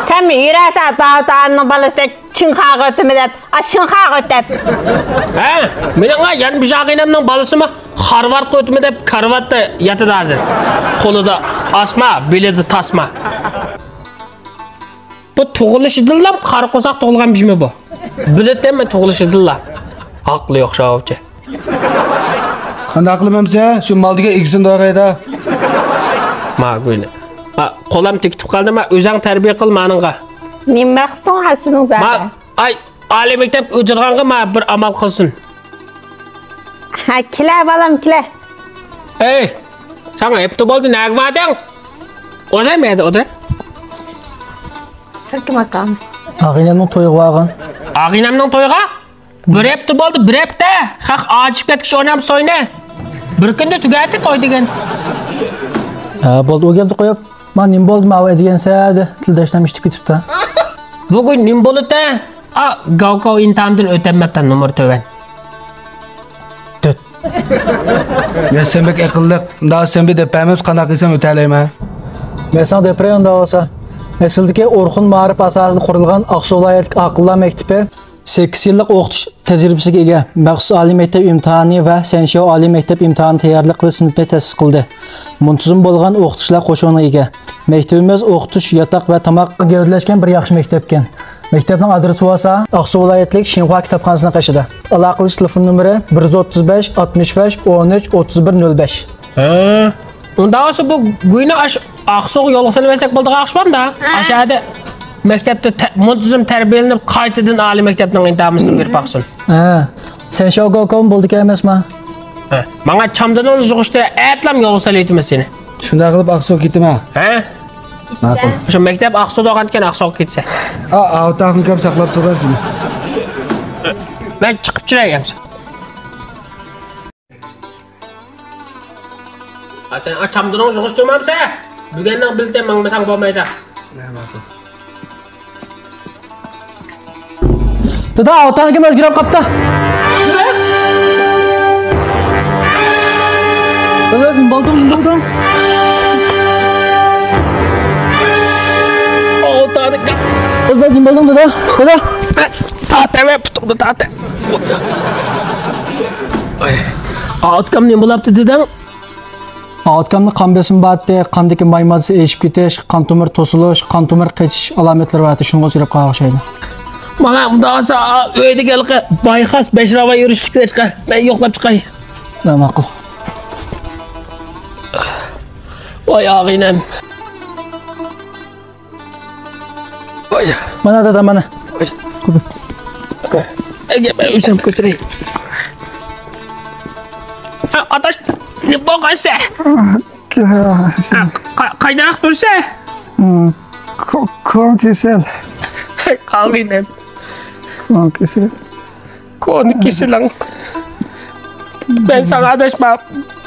سەن يۈرەسەن داۋۇت ئالىمنىڭ بالىسىدەك شىڭخاغا ئۆتىمەن دەپ. ئا، شىڭخاغا ئۆت دەپ. ھە؟ مېنىڭ يەنە بىر ئاغىنەمنىڭ بالىسىمۇ خارۋاردقا ئۆتىمەن دەپ كارىۋاتتا ياتىدۇ ھازىر. قولىدا ئاسما، بېلىدە تاسما. بۇ تۇغۇلۇشىدىنلا قارا قورساق تۇغۇلغان بىشمۇ بۇ؟ بىلىتەنمەن تۇغۇلۇشىدىنلا. ئەقلى يوق شاۋچى. قانداق قىلىمەمسە؟ شۇ مال دېگەن ئىگىسىنى دوغايدا. ما گۇينى. قولام تېكىتىپ قالدى، ما ئۆزەڭ تەربىيە قىل مانىڭغا. نېمە مەقسىتىڭ ھەسسىنىڭ ما زادى؟ ئاي، ئالىي مەكتەپكە ئۆتىدىغانغا ما بىر ئامال قىلسۇن. ھە، كېلە بالام، كېلە. ئەي، ساڭا ھەپتە بولدى، نەگە باردىڭ؟ ئولتۇر، مەيدە ئولتۇر. سىركىم ئاكام. ئاغىنەمنىڭ تويىغا بارغان. ئاغىنەمنىڭ تويىغا؟ بىر ھەپتە بولدى، بىر ھەپتە. خەق ئاجىشىپ كەتكۈچە ئويناپ سوينى. بىر كۈندە تۈگەتتى توي دېگەن. ھە، بولدى، ئۇ گەپنى قويۇپ. ما نېمە بولدى، ماۋۇ دېگەنسە، دە، تىلداشلام ئىشتىك كېتىپتۇ. بۈگۈن نېمە بولىدۇ؟ ئا، گاۋكاۋ ئىمتىھاندىن ئۆتەلمەپتۇ، نومۇر تۆۋەن. تۆت. يا، سەن بەك ئەقىللىق. ئۇنداق سەن بىر دەپ بەرمەمسە، قانداق قىلسام ئۆتەلەيمەن؟ مەن ساڭا دەپ بېرەي ئۇنداق بولسا. ئەسلىدىكى ئورخۇن مائارىپ ئاساسىدا قۇرۇلغان ئاقسۇ ۋىلايەتلىك ئاقىللار مەكتىپى سەككىز يىللىق ئوقۇتۇش تەجرىبىسىگە ئىگە، مەخسۇس ئالىي مەكتەپ ئىمتىھانى ۋە سەنشياۋ ئالىي مەكتەپ ئىمتىھانى تەييارلىق قىلىش سىنىپىنى تەسىس قىلدى. مۇنتىزىم بولغان ئوقۇتقۇچىلار قوشۇنىغا ئىگە. مەكتىپىمىز ئوقۇتۇش، ياتاق ۋە تاماققا گەۋدىلەشكەن بىر ياخشى مەكتەپكەن. مەكتەپنىڭ ئادرېسى بولسا ئاقسۇ ۋىلايەتلىك شىنخۇا كىتابخانىسىنىڭ قېشىدا. ئالاقىلىشىش تېلېفون نومۇرى بىر يۈز ئوتتۇز بەش، ئاتمىش بەش، ئون ئۈچ، ئوتتۇز بىر، نۆل بەش. ھە. ئۇنداق بولسا بۇ گۇينى ئاش-، ئاقسۇغا يولغا سېلىۋەرسەك بولىدىغان ئوخشىمامدا؟ ھە. ئاشۇ يەردە مەكتەپتە تە-، مۇنتىزىم تەربىيەلىنىپ، قايتىدىن ئالىي مەكتەپنىڭ ئىمتىھانىنى بېرىپ باقسۇن. ھە. سەن شاۋگاۋكاۋمۇ بولىدىكەن ئەمەسما؟ ھە. ماڭا چامدىنىڭنى يۇغۇشتۇر، ئەتىلام يولغا سېلىۋېتىمەن سېنى. شۇنداق قىلىپ ئاقسۇغا كېتىمەن. ھە؟ ماقۇل. شۇ مەكتەپ ئاقسۇدا بولغانىكەن، ئاقسۇغا كەتسە. ئا، ئاۋۇ تاغنىڭ كەم ساقلاپ تۇرغان سېنى. مەن چىقىپ چۈرەي ئەمسە. ئا، سەن ئا چامدىنىڭ يۇغۇشتۇرمامسە؟ بۈگۈننىڭ بىلتە ماڭمىساڭ بولمايدۇ. دادا، ئاۋۇ تاغنىڭ كەم ئۆزگىرىپ قاپتۇ. دادا، نېمە بولدۇڭ، نېمە بولدۇڭ؟ ئاۋۇ تاغنىڭ كەم. دادا، نېمە بولدۇڭ، دادا؟ دادا. تارتىۋەر پۇتۇڭنى، تارتىۋەر. ئاۋۇ تاغ نېمە بولاپتۇ دېدىڭ؟ ئاۋۇ تاغنىڭ قان بېسىمى بارتتى، قاندىكى ماي ماددىسى ئېشىپ كېتىش، قان تومۇر توسۇلۇش، قان تومۇر قېتىش ئالامەتلىرى بارتتى، شۇنىڭغا ئۇچراپ قالغان ئوخشايدۇ. ماڭا ئۇنداق بولسا، ئۆيدە ھېلىقى بايقاس بەشراۋا يۈرۈشلۈككە چىقە، مەن يوقلاپ چىقاي. لا، ماقۇل. ۋاي ئاغىنەم. ۋاي. مانا دادا، مانا. ۋاي. ئەگەر مەن ئۆزۈم كۆتۈرەي. ئا، ئاداش، نېمە بولغانسە؟ قا-، قايداق تۇرسە؟ كو-، كونا كېسەل. ئاغىنەم. كونا كېسەل. كونا كېسىلىڭ. مەن ساڭا ئاداش، ما،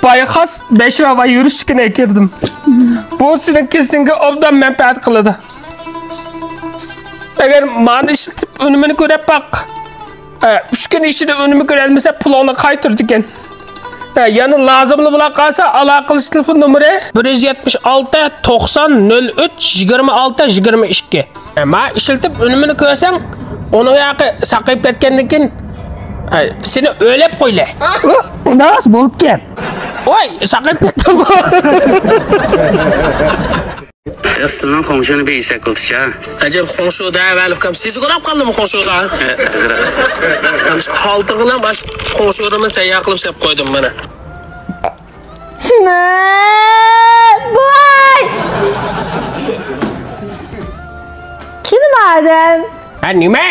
بايقاس بەشراۋا يۈرۈشلۈكىنى ئەكىردىم. بۇ سېنىڭ كېسىلىڭگە ئوبدان مەنپەئەت قىلىدۇ. ئەگەر مانى ئىشلىتىپ ئۈنۈمىنى كۆرۈپ باق. ئە، ئۈچ كۈن ئىچىدە ئۈنۈمى كۆرەلمىسە، پۇلۇڭنى قايتۇرىدىكەن. ئە، يەنە لازىملا بولا قالسا، ئالاقىلىشىش تېلېفون نومۇرى بىر يۈز يەتمىش ئالتە، توقسان، نۆل ئۈچ، يىگىرمە ئالتە، يىگىرمە ئىككى. ئە، ما ئىشلىتىپ ئۈنۈمىنى كۆرسەڭ، ئۇنىڭ ھەققى ساقىيىپ كەتكەندىن كېيىن، ئە، سېنى ئۆلەپ قويلى. ئۇ، ئۇنداق بولۇپكەن. ۋاي، ساقىيىپ كەتتىڭمۇ؟ سىلىنىڭ خۇڭشۇنى بىر ئېسەك قىلدىچە. ئەجەب خۇڭشۇ دە، ۋەلىكام سىزگە ئۇلاپ قالدىمۇ خۇڭشۇغا؟ ھە، ئازراق. قالتىغىنام ئاش خۇڭشۇدىمۇ تەييار قىلىپ سەپ قويدۇم مانا. بوي! جېنىم ئادەم. ھە، نېمە؟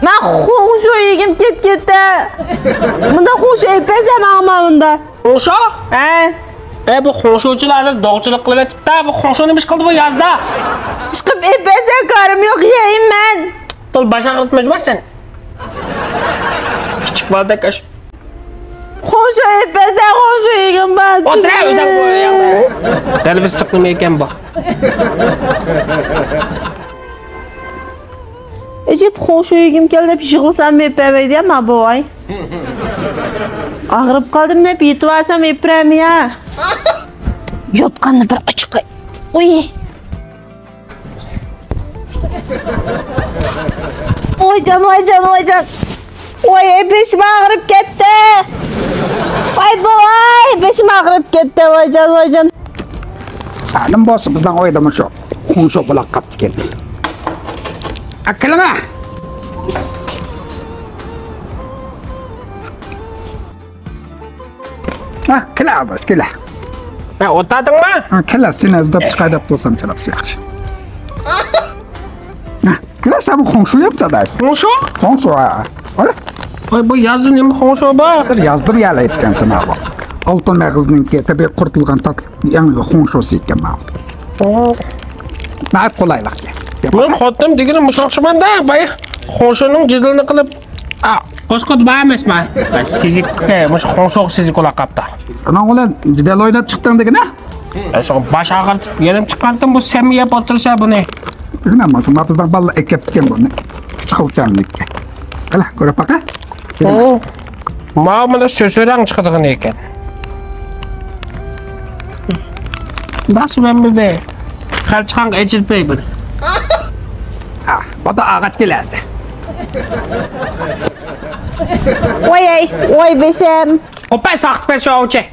مەن خۇڭشۇ يېگۈم كېلىپ كەتتى. مۇنداق خۇڭشۇ ئېلىپ بەرسەم ماڭا مۇنداق. خۇڭشۇ؟ ھە. ئەي، بۇ خۇڭشۇچىلار ھازىر دوغچىلىق قىلىۋېتىپتا. بۇ خۇڭشۇ نېمە ئىش قىلدى بۇ يازدا؟ ئىشقىلىپ ئېلىپ بەرسەڭ كارىم يوق، يەيمەن. تولا باش ئاغرىتماجما سەن. كىچىك بالىدەك ئاش. خۇڭشۇ ئېلىپ بەرسەڭ خۇڭشۇ يېگۈم بار. ئولتۇر، ئۆزۈڭ بۇ يەردە. تېلېۋىزور چىقتىمۇ ئىكەن بۇ؟ ئەجەب خۇڭشۇ يېگۈم كەلدى دەپ يىغلىسام ئېلىپ بەرمەيدۇ يا ما بوۋاي. ئاغرىپ قالدىم دەپ يېتىۋالسام ئېلىپ بېرەرمۇ يا؟ يوتقاننى بىر ئاچىقاي. ئۇي. ۋايجان، ۋايجان، ۋايجان. ۋاي، بېشىم ئاغرىپ كەتتى. ۋاي بوۋاي، بېشىم ئاغرىپ كەتتى، ۋايجان، ۋايجان. مەلۇم بولسا بىزنىڭ ئۆيدىمۇ شۇ خۇڭشۇ بولاپ قاپتىكەن. ئەكېلىڭە. ھە، كېلە ئاداش، كېلە. ھە، ئولتۇردۇڭمۇ؟ ھە، كېلە، سېنى ئىزدەپ چىقاي دەپ تۇرسام، چىراپسى ياخشى. ھە، كېلە، سەن بۇ خۇڭشۇ يەمسەن ئاداش؟ خۇڭشۇ؟ خۇڭشۇ، ھە. ئارا. ۋاي، بۇ يازدا نېمە خۇڭشۇ بار؟ بىر يازدا بىر يەرلەر ئېيتكەنسەن ھاۋا. ئالتۇن مېغىزنىڭكى تەبىئىي قۇرۇتۇلغان تاتلىق يەڭ خۇڭشۇسى ئىكەن ماۋۇ. ئوو. ناھايىتى قولايلىق. مېنىڭ خوتۇنۇم دېگىنى مۇشۇ ئوخشىمامدا، بايا خۇڭشۇنىڭ جېدىلىنى قىلىپ، ئا، قوشقۇدا بار ئەمەسمۇ؟ سېزىك، ئە، مۇشۇ خۇڭشۇغا سېزىك بولاپ قاپتۇ. ئۇنىڭ بىلەن جېدەل ئويناپ چىقتىڭ دېگىنە؟ ئە، شۇ باش ئاغرىتىپ يېنىم چىقاردىم، بۇ سەنمۇ يەپ ئولتۇرسا بۇنى. دېگىنە، مانا شۇ بىزنىڭ بالىلار ئەكەپتىكەن بۇنى. ئۈچ خىل چاملىق. قېنى، كۆرۈپ باقە. ئوو. ماۋۇ مانا سۆسۆرەڭ چىقىدىغىنى ئىكەن. باسىمەن بىبى. خەلچىخانغا ئېچىلىپ بېرەي بۇنى. ھا، بۇدا ئاغاچ كېلەسى. ۋاي، ۋاي بېشىم. ئوپاي، ساقىت بەش ئوۋچى.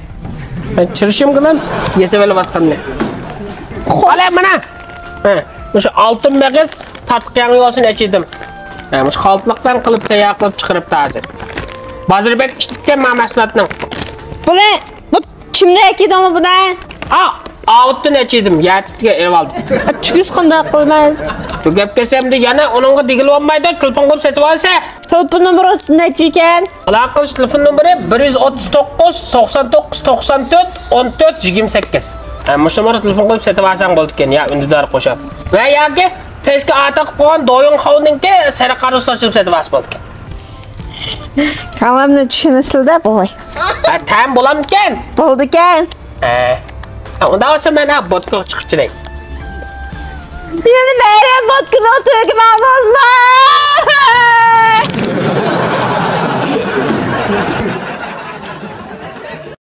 مەن چىرىشىم بىلەن يېتىۋېلىۋاتقاننى. خوش. ئالە مانا. ھە، مۇشۇ ئالتۇن مېغىز تاتلىق ياڭيۇ ئوسىنى ئېچىدىم. ھە، مۇشۇ خالتىلىقلارنى قىلىپ تەييار قىلىپ چىقىرىپتۇ ھازىر. بازىرى بەك كىچىككەن ما مەھسۇلاتنىڭ. بۇنى، بۇ كىمدىن ئەكىدىڭ بۇنى؟ ئا، ئاۋۇتتىن ئەچىدىم، يەتىپتىگە ئېلىۋالدىم. تۈگۈس قانداق قىلىمىز؟ بۇ گەپ كەلسە ئەمدى يەنە ئۇنىڭغا دېگىلى بولمايدۇ، تېلېفون قىلىپ سېتىۋالسا. تېلېفون نومۇرى نەچچە ئىكەن؟ ئالاقە قىلىش تېلېفون نومۇرى بىر يۈز ئوتتۇز توققۇز، توقسان توققۇز، توقسان تۆت، ئون تۆت، يىگىرمە سەككىز. ھە، مۇشۇ نومۇرغا تېلېفون قىلىپ سېتىۋالساڭ بولىدىكەن، يا ئۈندىدار قوشۇپ. ۋە ياكى پەسكە ئاتا قىلىپ قويغان دويۇڭ خاۋنىڭكى سېرىق قارا سوسىنى سېتىۋالسا بولىدىكەن. تەملەمنى چۈشىنىسىلە-دە، بوۋاي. ھە، تەم بولامدىكەن؟ بولىدىكەن. ھە. ھە، ئۇنداق بولسا مەن ھە بوتكىغا چىقىپ چۈشىرەي. مېنى مەيرەم بوتكىنى تۈگىمەڭلىزمۇ؟